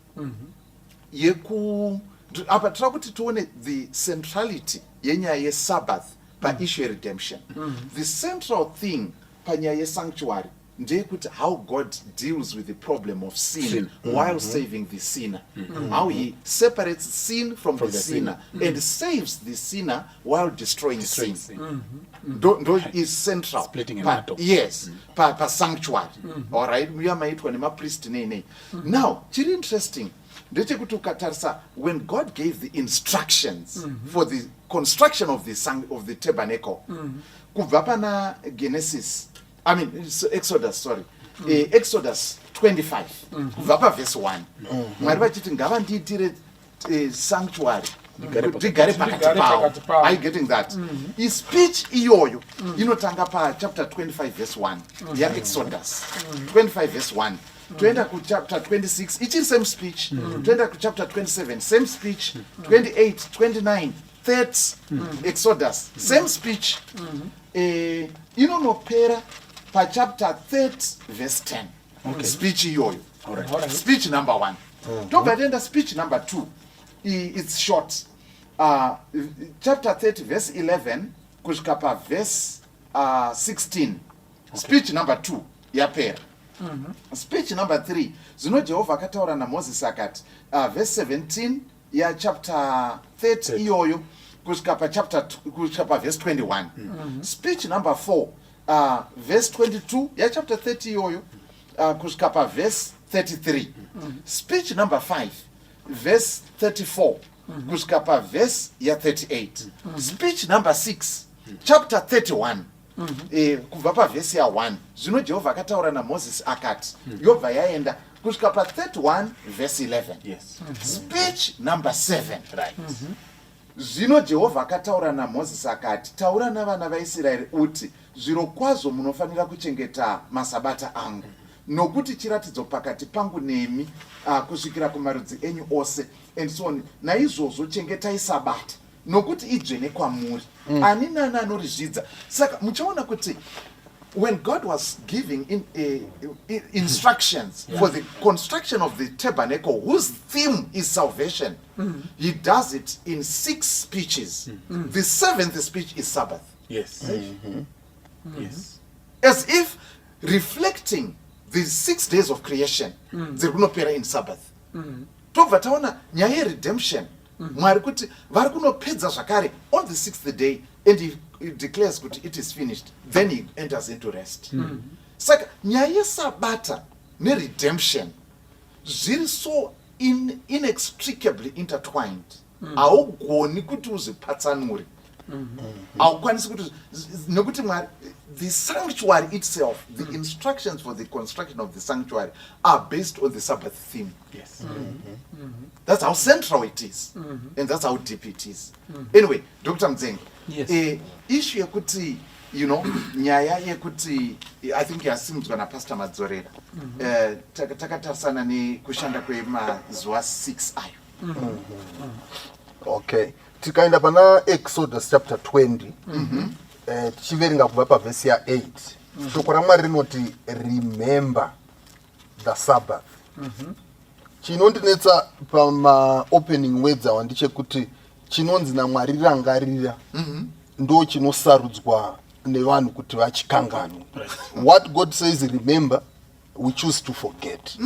yeku apa, tira kuti tione the centrality yenyaya yeSabbath paissue yeredemption. The central thing panyaya yesanctuary ndeyekuti how God deals with the problem of sin, Sin. While saving the sinner, how he separates sin from the sinner and saves the sinner while destroying Destroying sin. sin. Ndo is central. Splitting an atom. Yes, pasanctuary pa alright, muya maitwa nemapriest nei nei. Now chiri interesting ndechekuti ukatarisa when God gave the instructions for the construction of the tabernacle, kubva pana Genesis, I mean Exodus, sorry, Exodus 25, kubva pavhesi 1, Mwari vachiti ngavandiitire sanctuary. Ndigare pakati pavo. Are you getting that? Ispeech iyoyo inotanga pachapter 25 verse 1 yaExodus 25 verse 1, toenda kuchapter 26, ichiri same speech, toenda kuchapter 27, same speech, 28, 29, 30, Exodus, same speech. Inonopera pachapter 30 verse 10, speech iyoyo, speech number 1. Tobva taenda speech number 2. It's short, chapter 30 verse 11 kusvika paverse 16. Speech number 2 yapera. Speech number 3, zvino Jehovha akataura naMozisi akati, verse 17 yachapter 30 iyoyo kusvika pachapter kusvika paverse 21. Speech number 4, verse 22 yachapter 30 iyoyo kusvika paverse 33. Speech number 5, verse 34 kusvika paverse ya38. Speech number 6, chapter 31, kubva pavhesi ya1, zvino Jehovha akataura naMozisi akati, yobva yaenda kusvika pa31 vhesi 11. Speech number 7, zvino Jehovha akataura naMozisi akati, taura navana vaIsraeri uti, zviro kwazvo munofanira kuchengeta masabata angu, nokuti chiratidzo pakati pangu nemi kusvikira kumarudzi enyu ose, and so on. Naizvozvo chengetai sabata, nokuti idzvene kwamuri. Ani nani anorizvidza. Saka muchaona kuti when God was giving instructions for the construction of the tabernacle, whose theme is salvation, he does it in six speeches. The seventh speech is Sabbath, as if reflecting the 6 days of creation dziri kunopera in Sabbath. Tobva taona nyaya yeredemption, Mwari kuti vari kunopedza zvakare on the sixth day, and he declares kuti it is finished, then he enters into rest. Saka nyaya yesabata neredemption zviri so inextricably intertwined. Haugoni kuti uzvipatsanure, haukwanisi kuti, nekuti Mwari, the sanctuary itself, the instructions for the construction of the sanctuary are based on the Sabbath theme. That's how central it is and that's how deep it is. Anyway, Dr Mudzengi, issue yekuti nyaya yekuti, I think yasimudzwa naPastor Madzorera, takatarisana nekushanda kwemazuva 6 ayo. Okay, tikaenda pana Exodus chapter 20, tichiverenga kubva pavhesi ya8, shoko raMwari rinoti, "Remember the Sabbath." Chinondinetsa pamaopening words awa ndechekuti chinonzi naMwari rangarira ndo chinosarudzwa nevanhu kuti vachikanganwe. What God says remember, we choose to forget.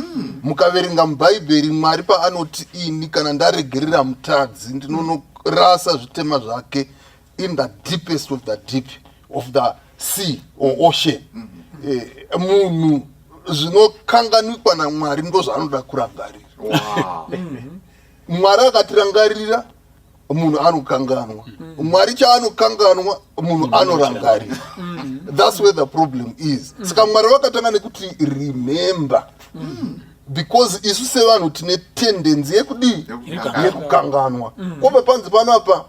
Mukaverenga muBhaibheri, Mwari paanoti, "Ini kana ndaregerera mutadzi, ndinonorasa zvitema zvake in the deepest of the deep of the sea or ocean," munhu zvinokanganikwa naMwari ndo zvaanoda kurangarira. Mwari akatirangarira, munhu anokanganwa. Mwari chaanokanganwa, munhu anorangarira. That's where the problem is. Saka Mwari vakatanga nekuti remember, because isu sevanhu tine tendency yekudii? Yekukanganwa. Yekukanganwa. Kwobva panzi panapa,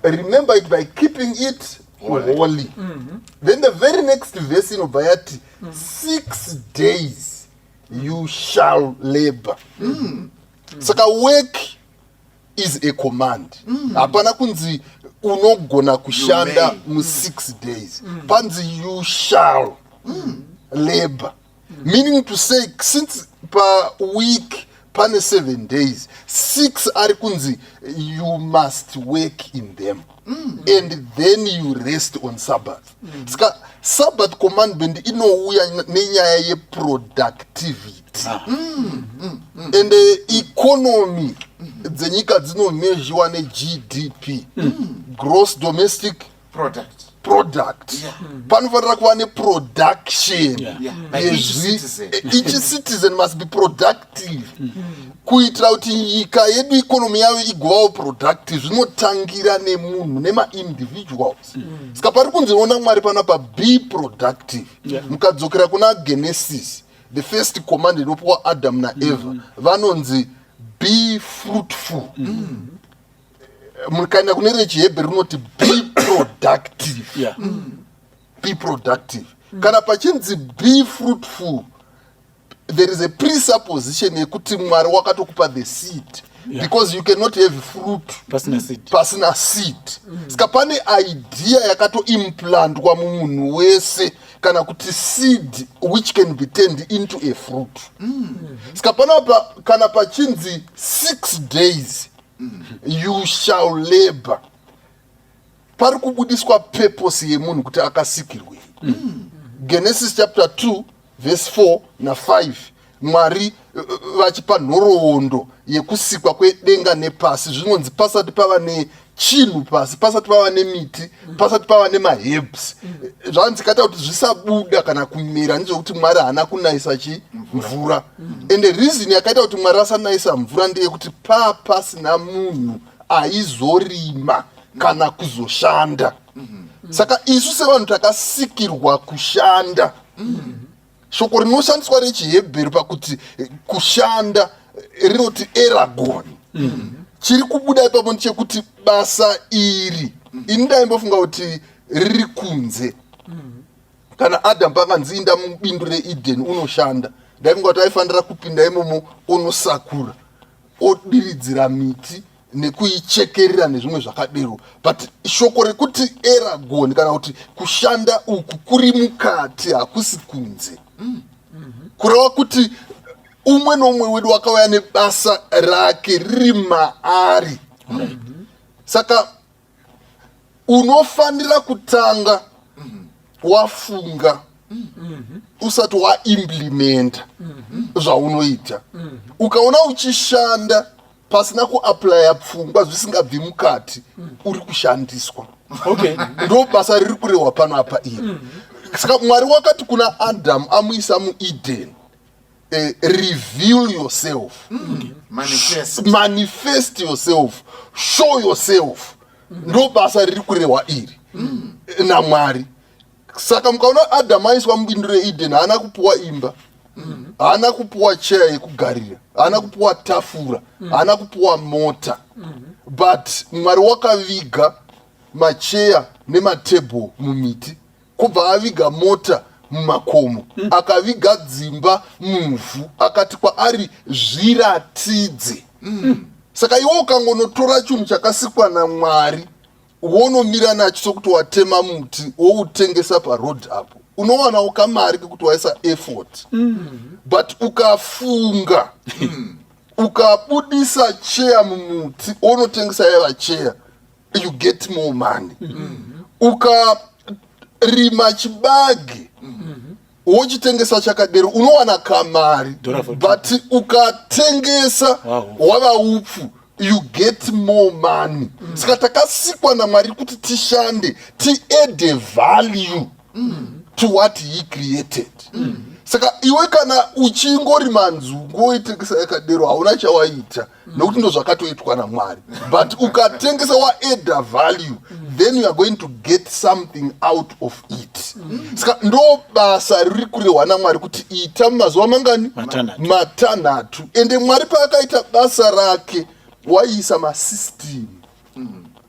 "Remember it by keeping it holy." Then the very next verse inobva yati, "6 days you shall labor." Saka work is a command. Hapana kunzi unogona kushanda may. mu6 days. Panzi you shall labor, meaning to say since paweek pane 7 days, 6 ari kunzi you must work in them and then you rest on Sabbath. Saka Sabbath commandment inouya nenyaya yeproductivity, and economy dzenyika dzinomezhiwa neGDP, gross domestic product. Product. Panofanira kuva neproduction. Yeah. By each citizen. Each citizen must be productive kuitira kuti nyika yedu, economy yayo igovawo productive. Zvinotangira nemunhu, nemaindividuals. Saka pari kunzi ona Mwari panapa, be productive. Mukadzokera kuna Genesis, the first command inopiwa Adam naEva, vanonzi be fruitful. Mukaenda kune rechihebheru rinoti be productive. Be productive. Kana pachinzi be fruitful, there is a presupposition yekuti Mwari wakatokupa the seed, because you cannot have fruit pasina seed. Pasina seed. Saka pane idea yakatoimplantwa mumunhu wese, kana kuti seed which can be turned into a fruit. Saka panapa kana pachinzi 6 days you shall labor, pari kubudiswa purpose yemunhu kuti akasikirwei. Genesis chapter 2 verse 4 na5, Mwari vachipa nhoroondo yekusikwa kwedenga nepasi, zvinonzi pasati pava nechinhu pasi, pasati pava nemiti, pasati pava nemaherbs, zvanzi kaita kuti zvisabuda kana kumera ndezvekuti Mwari haana kunayisa chi mvura. Ende reason yakaita kuti Mwari asanayisa mvura ndeyekuti paa pasina munhu aizorima kana kuzoshanda. Saka isu sevanhu takasikirwa kushanda. Shoko rinoshandiswa rechihebheru pakuti kushanda rinoti eragoni. Chiri kubuda ipapo ndechekuti basa iri, ini ndaimbofunga kuti riri kunze. Kana Adamu pakanzi inda mubindu reEden unoshanda, ndaifunga kuti aifanira kupinda imomo, onosakura, odiridzira miti nekuichekerera nezvimwe zvakadero. But shoko rekuti eragoni kana kuti kushanda uku kuri mukati, hakusi kunze. Kureva kuti umwe noumwe wedu wakauya nebasa rake riri maari. Saka unofanira kutanga wafunga usati waimplementa zvaunoita. Ukaona uchishanda pasina kuaplya pfungwa, zvisingabvi mukati, uri kushandiswa. Ndo basa riri kurehwa pano apa iri. Saka Mwari wakati kuna Adamu amuisa muEden, reveal yourself. Manifest. Manifest yourself, show yourself. Ndo basa riri kurehwa iri naMwari. Saka mukaona Adamu aiswa mubindu reEden, haana kupuwa imba, haana kupuwa cheya yekugarira, haana kupuwa tafura, haana kupuwa mota, but Mwari wakaviga macheya nematebhuru mumiti, kubva aviga mota mumakomo, akaviga dzimba muvhu, akati kwaari, "Zviratidze." Saka iwe ukangonotora chinhu chakasikwa naMwari, wonomira nacho sokuti watema muti woutengesa paroad apo, unowanawo kamari kekuti waisa effort. But ukafunga, ukabudisa cheya mumuti, wonotengesa yava cheya, you get more money. Ukarima chibage, wochitengesa chakadero, unowana kamari. Dollar for But ukatengesa wava upfu, you get more money. Saka takasikwa naMwari kuti tishande, tiadde value to what he created. Saka iwe kana uchingorima nzungu woitengesa yakadero, hauna chawaita, nekuti ndo zvakatoitwa naMwari. But ukatengesa waadda value, then you are going to get something out of it. Saka ndo basa riri kurehwa naMwari kuti ita mumazuva mangani? Matanhatu. Matanhatu. Ende Mwari paakaita basa rake waiisa masystem.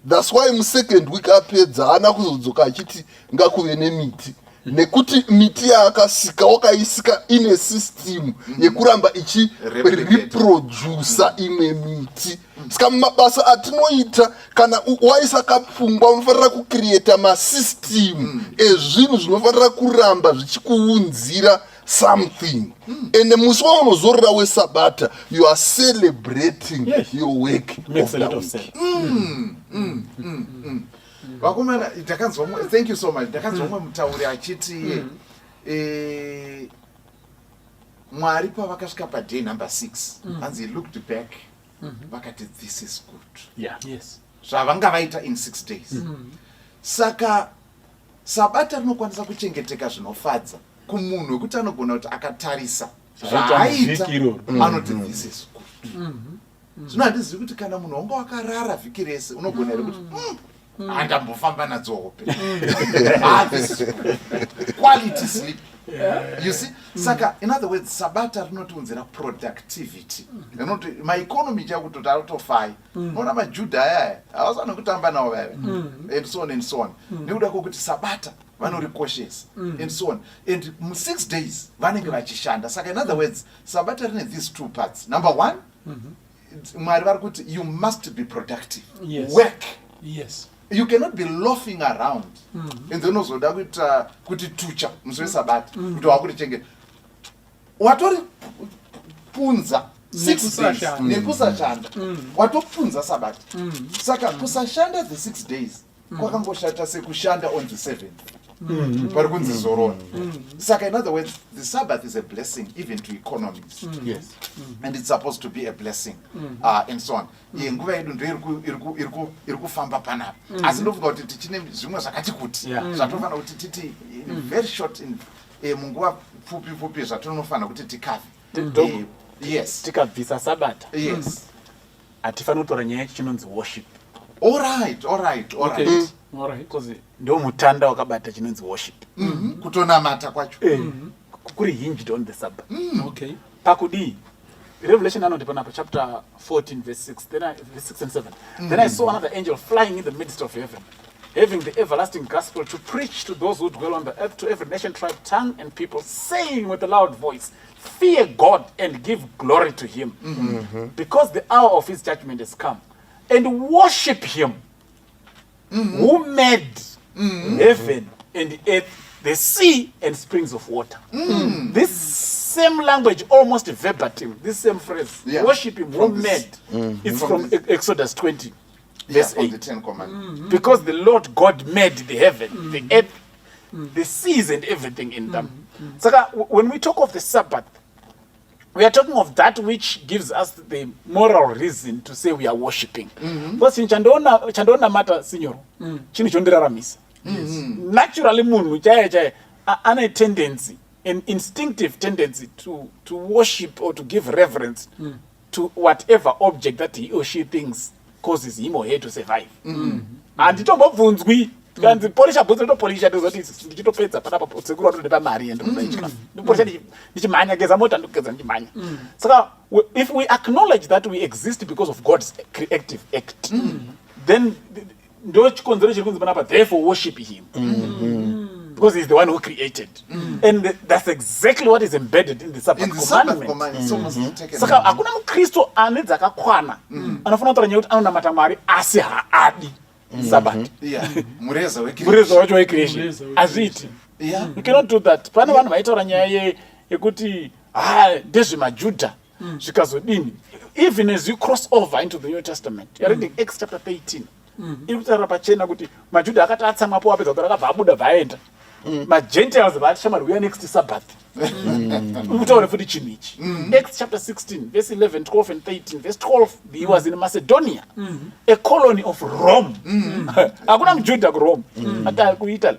That's why musecond week apedza, haana kuzodzoka achiti ngakuve nemiti, nekuti miti yaakasika wakaisika ine system yekuramba ichireprodusa imwe miti. Saka mumabasa atinoita, kana waisa kapfungwa, unofanira kucreata masystem ezvinhu zvinofanira kuramba zvichikuunzira something. Ende musi waunozorora wesabata, you are celebrating your work Makes of a the lot of week. sense. Vakomana, ndakanzwa thank you so much. Ndakanzwa mumwe mutauri achiti Mwari pavakasvika paday number 6, hanzi he looked back, vakati, "This is good." Zvavanga vaita in 6 days. Saka sabata rinokwanisa kuchengeteka zvinofadza kumunhu wekuti anogona kuti akatarisa Zvaita zvaaita, muvhiki iroro. anoti, "This is good." Zvino handizivi kuti kana munhu wanga wakarara vhiki rese, unogona here kuti, Handambofamba nadzo hope. Ah, this is quality sleep, you see. Saka in other words, sabata rinotiunzira productivity, rinoti maeconomy chakutoti arotofai. Unoona majudha ayaya havasana kutamba navo vaya, and so on and so on, nekuda kwokuti sabata vanorikoshesa and so on, and mu6 days vanenge vachishanda. Saka in other words, sabata rine these two parts. Number one, Mwari vari kuti you must be productive. Work. You cannot be loafing around and then uzoda kuita kuti tucha musi wesabata kuti wakurichengeta. Watori punza 6 days nekusashanda, watopunza sabata. Saka kusashanda the 6 days kwakangoshata sekushanda on the seventh pari kunzi zorora. Saka in other words, the Sabbath is a blessing even to economies and it's supposed to be a blessing and so on. Ye nguva yedu ndo iri kufamba panapa, asi ndofunga kuti tichine zvimwe zvakati kuti zvatofanira kuti titi in very short, in munguva pfupi pfupi, zvatinofanira kuti tikave. Yes. Tikabvisa sabata, hatifaniri kutora nyaya yacho chinonzi worship. All right. All right. Because ndo mutanda wakabata chinonzi worship. Kutonamata kwacho. Kuri hinged on the Sabbath. Pakudii? Revelation anoti panapa, chapter 14 verse 6, verse 6 and 7: "Then I saw another angel flying in the midst of heaven, having the everlasting gospel to preach to those who dwell on the earth, to every nation, tribe, tongue and people, saying with a loud voice, 'Fear God and give glory to him, because the hour of his judgment has come, and worship him who made heaven and earth, the sea and springs of water.'" This same language, almost verbatim, this same phrase, worship him who From this- made, it's From from this- Exodus 20 verse from the 8. 10 Commandments. Because the Lord God made the heaven, the earth, the seas and everything in them. Saka when we talk of the Sabbath, we are talking of that which gives us the moral reason to say we are worshipping, because chinhu chandonamata, sinyoro, chinhu chondiraramisa. Naturally, munhu chaiye chaiye ane tendency, an instinctive tendency to worship or to give reverence to whatever object that he or she thinks causes him or her to survive. Handitombobvunzwi, tikanzi polisha bhutsu, ndotopolisha, ndozoti ndichitopedza panapa sekuru vatondipa mari yendinoda, ndipolisha ndichimhanya, geza mota, ndokugeza ndichimhanya. Saka if we acknowledge that we exist because of God's creative act, then ndo chikonzero chiri kunzi panapa, "Therefore worship him," because he's the one who created. And that's exactly what is embedded in the Sabbath In the Sabbath commandment. command, it's almost taken. Saka hakuna mukristu ane dzakakwana anofanira kutaura nyaya yekuti anonamata Mwari asi haadi Sabbath. Yeah, mureza wecreation. Mureza wacho wecreation. Mureza wecreation. Hazviiti. You cannot do that. Pane vanhu vaitaura nyaya yekuti ha, ndezvemajudha, zvikazodini. Even as you cross over into the New Testament, you're reading Acts chapter 13, iri kutaura pachena kuti majudha akati atsamwapo, apedza kuti akabva abuda, bvaenda, magentiles vati, "Shamwari, uya next Sabbath utaure futi chinhu ichi." Acts chapter 16 verse 11, 12 and 13. Verse 12, he was in Macedonia, a colony of Rome. Hakuna mujudha kuRome, ata kuItaly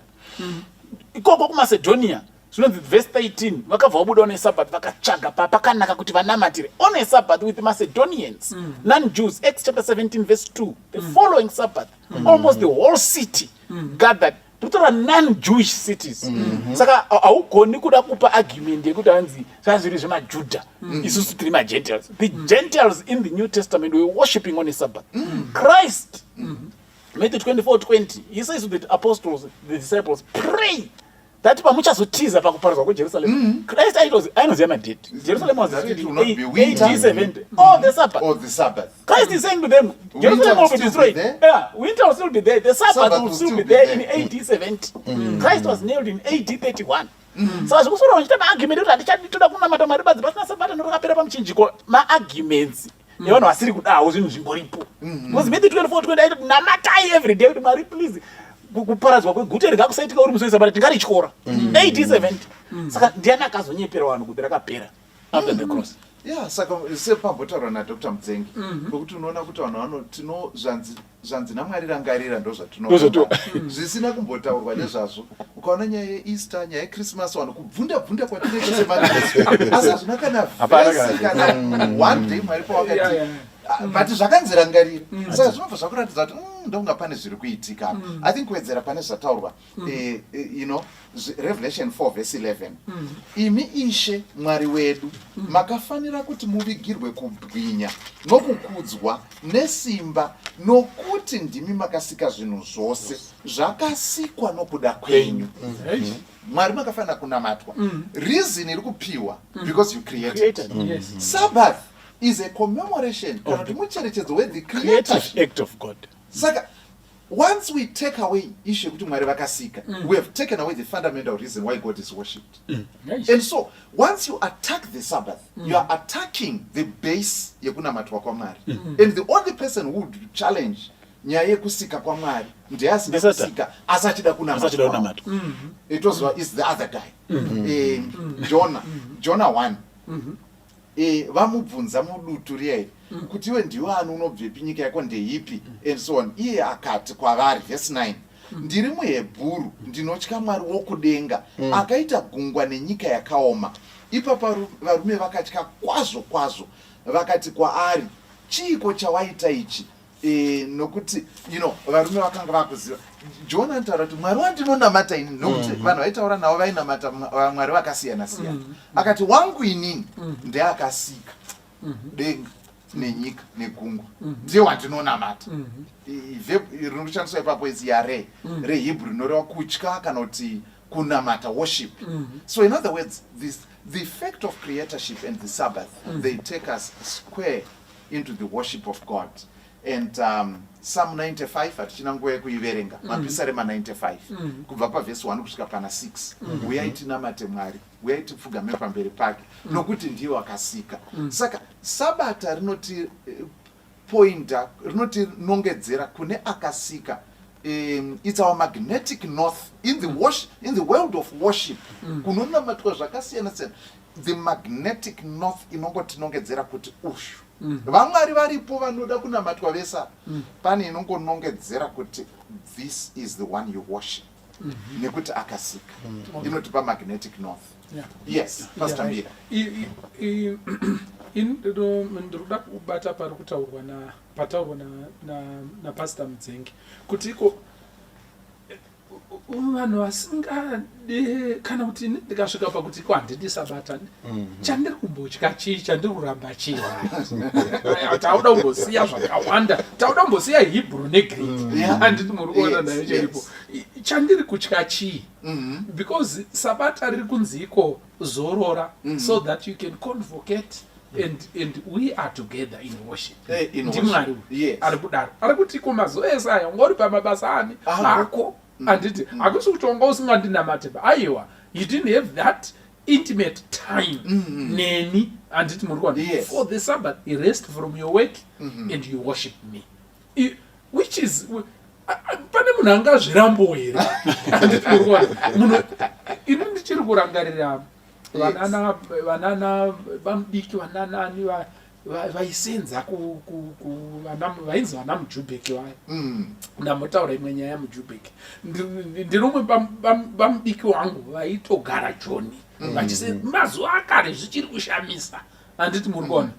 ikoko kuMacedonia. Zvinonzi verse 13, vakabva vabuda on a Sabbath, vakatsvaga pakanaka kuti vanamatire on a Sabbath with the Macedonians, non Jews. Acts chapter 17 verse 2, the following Sabbath almost the whole city gathered. Totora non Jewish cities. Saka haugoni kuda kupa argument yekuti hanzi zvazviri zvemajudha, isusu tiri magentiles. The Gentiles in the New Testament were worshipping on a Sabbath. Christ, Matthew 24:20, he says to the apostles, the disciples, "Pray that pamuchazotiza pakuparadzwa kweJerusalem." Christ ainoziva madate. Jerusalem was That it destroyed will not in be winter. AD 70 or the Sabbath. Or the Sabbath. Christ is saying to them, Winter Jerusalem will will be still be destroyed. there. Yeah, winter will still be there. The Sabbath Sabbath will still be there in AD 70. Christ was nailed in AD 31. Saka zvekusora vachiita maargument ekuti hatichadi, toda kunamata Mwari badzi pasina sabata norakapera pamuchinjiko, maarguments evanhu vasiri kudawo zvinhu zvingoripo. Because Matthew 24 20 aitoti namatai every day kuti, "Mwari, please, kuparadzwa kweguta iri ngakusaitika uri musi wesabata, tingarityora." AD 70. Saka ndiani akazonyepera vanhu kuti rakapera after the cross? Yeah, saka sepambotaurwa naDr Mudzengi, pokuti unoona kuti vanhu vano tino zvanzi naMwari rangarira, ndo Ndozvatino- zvatino zvisina kumbotaurwa nezvazvo. Ukaona nyaya yeEaster, nyaya yeChristmas, vanhu kubvunda bvunda kwatinoita semaKristu, asi hazvina kana Hapana vhesi, kana one day Mwari pawakati. Ah, but zvakanzi rangarira. Saka zvinobva zvakuratidza kuti ndonga pane zviri kuitika apa. I think kuwedzera pane zvataurwa, Revelation 4 verse 11, "Imi Ishe Mwari wedu, makafanira kuti muvigirwe kubwinya nokukudzwa nesimba, nokuti ndimi makasika zvinhu zvose, zvakasikwa nokuda kwenyu." Mwari makafanira kunamatwa. Reason iri kupiwa, because you created. Created. Sabbath is a commemoration, kana kuti mucherechedzo wethe creative creatorship act of God. Saka once we take away issue yekuti Mwari vakasika, we have taken away the fundamental reason why God is worshipped. And so once you attack the Sabbath, you are attacking the base yekunamatwa kwaMwari. And the only person who would challenge nyaya yekusika kwaMwari ndeasina NdiSatan. kusika asi achida Asachida kunamatwa. kunamatwa. Itozva is the other guy. Jonah 1, vamubvunza mudutu riya iri kuti, "Iwe ndiwe ani? Unobvepi? Nyika yako ndeipi?" and so on. Iye akati kwavari, verse 9, "Ndiri muHebhuru, ndinotya Mwari wokudenga, akaita gungwa nenyika yakaoma." Ipapo varume vakatya kwazvo kwazvo, vakati kwaari, "Chiiko chawaita ichi?" Nokuti varume vakanga vakuziva. Jona anotaura kuti, "Mwari wandinonamata ini," nokuti vanhu vaitaura navo vainamata vamwari vakasiyana siyana. Akati, "Wangu inini ndeakasika denga nenyika negungwa, ndiye wandinonamata." Verb rinoshandiswa ipapo is yare, reHebrew, rinoreva kutya kana kuti kunamata, worship. So in other words, the fact of creatorship and the Sabbath, they take us square into the worship of God. And Psalm 95, hatichina nguva yekuiverenga, Mapisarema 95 kubva pavhesi 1 kusvika pana 6, "Uyai tinamate Mwari, uyai tipfugame pamberi pake, nokuti ndiye wakasika." Saka Sabata rinoti pointa, rinotinongedzera kune akasika. It's our magnetic north in the world of worship, kunonamatwa zvakasiyana siyana. The magnetic north inongotinongedzera kuti ushu vamwari varipo vanoda kunamatwa vesa. Pane inongonongedzera kuti this is the one you worship, nekuti akasika. Inotipa magnetic north. Yes, Pastor Mbira. Ndiri kuda kubata pari kutaurwa na pataurwa naPastor Mudzengi kuti iko vanhu vasingade, kana kuti ini ndikasvika pakuti iko handidi Sabata, chandiri kumbotya chii? Chandiri kuramba chii? Tauda kumbosiya zvakawanda, tauda kumbosiya Hebrew neGreek. Handiti muri kuona nayo chiripo? Chandiri kutya chii? Because Sabata riri kunzi iko zorora so that you can convocate and we are together in worship. In NdiMwari worship. uyu ari kudaro, ari kuti iko mazuva ese aya unga uri pamabasa ani? Ako. Ako. Handiti hakusi kuti wanga usingandinamate ba? Aiwa, you didn't have that intimate time neni. Handiti muri kuona? Yes. For the Sabbath, you rest from your work and you worship me. Which is pane munhu angazvirambo here? Handiti muri kuona? Munhu, ini ndichiri kurangarira vanana vamudiki, vananani vaisenza vainzi vana Mujubheki vaya. Ndambotaura imwe nyaya yaMujubheki. Ndinomwe vamudiki wangu vaitogara Joni vachise mazuva akare, zvichiri kushamisa. Handiti muri kuona?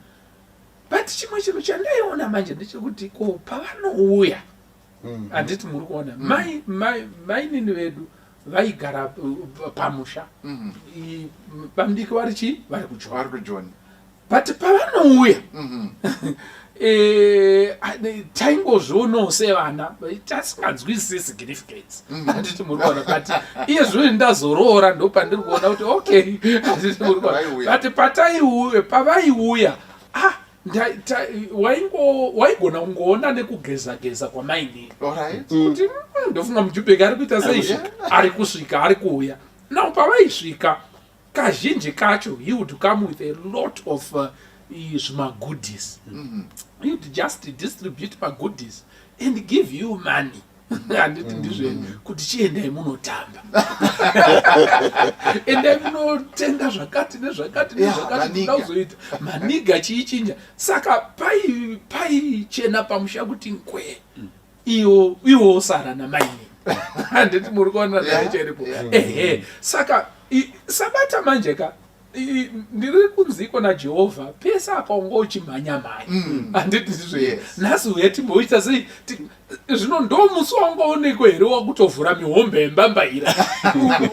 But chimwe chinhu chandaiona manje ndechekuti ko pavanouya, handiti muri kuona, mainini vedu vaigara pamusha. Vamudiki vari chii? Vari kuJoni. Vari kuJoni. But pavanouya, taingozvionawo sevana tasinganzwisisi significance. Handiti muri kuona? But iye zvino ndazoroora, ndo pandiri kuona kuti okay, handiti muri kuona? Vaiuya. But pataiuya, pavaiuya, ah, waigona kungoona nekugeza geza kwamainini kuti ndofunga Mujubheki ari kuita sei, ari kusvika, ari kuuya. Now pavaisvika, kazhinji kacho he would come with a lot of zvimagoodies. He would just distribute magoodies and give you money. Handiti ndizveni kuti chiendai munotamba, endai munotenga zvakati nezvakati nezvakati. Maniga. Toda kuzoita maniga chiichinja. Saka paichena pamusha kuti ngwee, iwo iwo osara namainini. Handiti muri kuona naye cheripo? Ehe. Saka Sabata manje ka. Ndiri kunziko naJehovha pese apa unga uchimhanya mhanya. Handiti ndizvo here? Yes. Nhasi uye timboita sei? Zvino ndo musi wanga onekwe here wakutovhura mihombe yembambaira?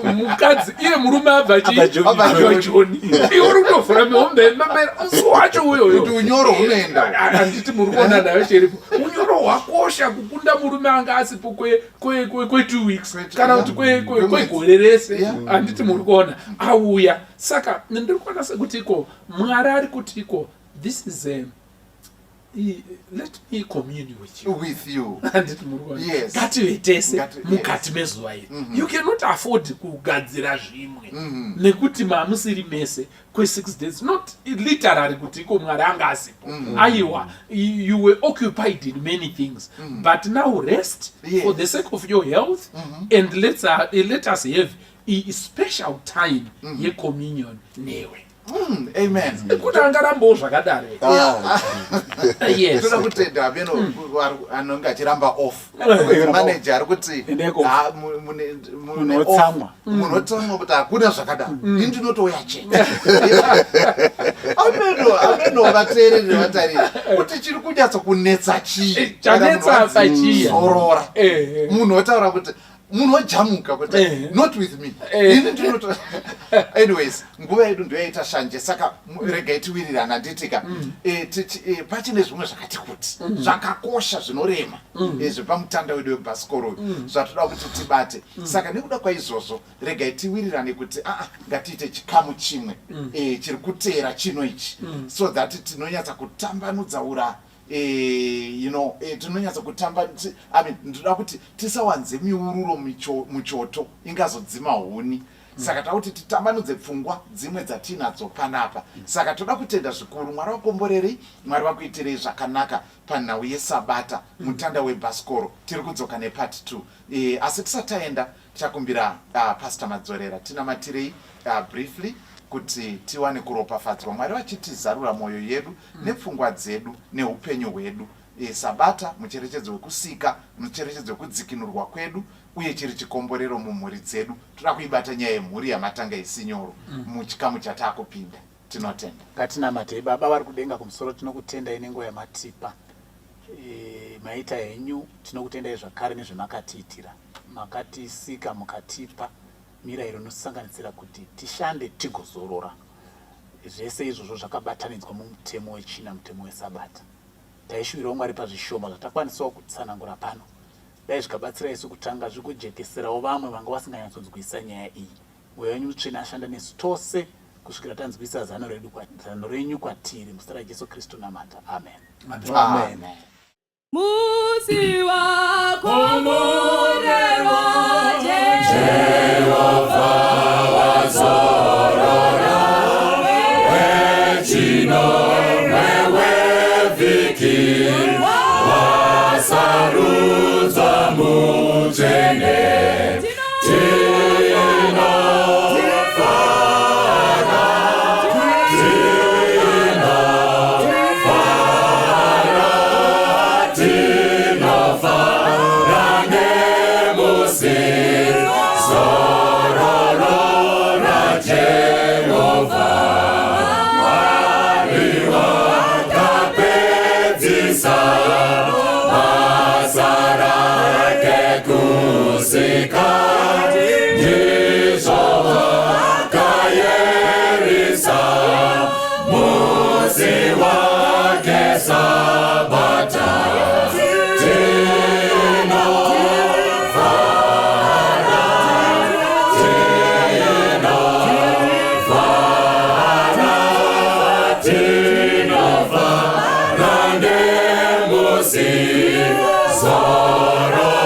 Mukadzi iye murume abva chii? Abva Joni. Abva Joni. Iwe uri kutovhura mihombe yembambaira musi wacho uyoyo. Kuti unyoro hunoenda. Handiti muri kuona nayo chiripo. Unyoro hwakosha kukunda murume anga asipo kwe 2 weeks kana kuti kwegore rese. Handiti muri kuona auya. Saka ndiri kuona sekuti iko Mwari ari kuti iko this is a let me commune with you. With you. Handiti muri kuona? Yes. Ngative tese mukati mezuva iri. You cannot afford kugadzira zvimwe nekuti mamusiri mese kwe6 days. Not literally kuti iko Mwari anga asipo. Aiwa, you were occupied in many things, but now rest for the sake of your health and let us have a special time yecommunion newe. Amen. Kuti angarambawo zvakadaro. Yes. Toda kutenda ameno anonge achiramba off. Manager ari kuti Endai off. "Ah, mune off." Munotsamwa. Munotsamwa kuti hakuna zvakadaro. Ini ndinotouya chete. Ameno vateereri nevatariri kuti chiri kunyatso kunetsa chii? Chanetsa Kana munhu apa chii? Zorora. Munhu otaura kuti munhu ojamuka kuti not with me. Ini ndinoto. Anyways, nguva yedu ndoyaita shanje, saka regai tiwirirana, handitika? Pachine zvimwe zvakati kuti zvakakosha zvinorema zvepamutanda wedu webhasikoro uyu zvatoda kuti tibate. Saka nekuda kwaizvozvo, regai tiwirirane kuti aa, ngatiite chikamu chimwe chiri kuteera chino ichi, so that tinonyatsa kutambanudza ura tinonyatsa kutamba I mean, ndoda kuti tisawanze miururo muchoto ingazodzima huni. Saka takuti titambanudze pfungwa dzimwe dzatinadzo panapa. Saka toda kutenda zvikuru. Mwari vakomborerei, Mwari vakuitirei zvakanaka panhau yesabata, mutanda webhasikoro. Tiri kudzoka nepart 2. Asi tisati taenda, tichakumbira Pastor Madzorera tinamatirei briefly kuti tiwane kuropafadzwa, Mwari vachitizarura mwoyo yedu nepfungwa dzedu neupenyu hwedu. Sabata mucherechedzo wekusika, mucherechedzo wekudzikinurwa kwedu, uye chiri chikomborero mumhuri dzedu. Toda kuibata nyaya yemhuri yamatanga isinyoro muchikamu chataakupinda. Tinotenda. Ngatinamatei. Baba vari kudenga kumusoro, tinokutendai nenguva yamatipa. Maita henyu. Tinokutendai zvakare nezvemakatiitira. Makatisika, mukatipa mirayiro inosanganisira kuti tishande tigozorora. Zvese izvozvo zvakabatanidzwa mumutemo wechina, mutemo wesabata. Taishuvirawo Mwari pazvishoma zvatakwanisawo kutsanangura pano, dai zvikabatsira isu kutanga, zvikujekeserawo vamwe vanga vasinganyatsonzwisisa nyaya iyi. Mweya wenyu Mutsvene ashanda nesu tose kusvikira tanzwisisa zano redu, zano renyu kwatiri. Muzita raJesu Kristu namata, amen. Amen. Musi wakomborerwa Jehovha wazorora wechino wewevhiki wasarudzwa mutsvene. Tinofara, tinofara, tinofara nemusi zororo raJehovha. Mwari wakapedzisa basa rake kusika, ndizvo akayerisa musi wake sabata. Tinofara, tinofara, tinofara nemusi zororo.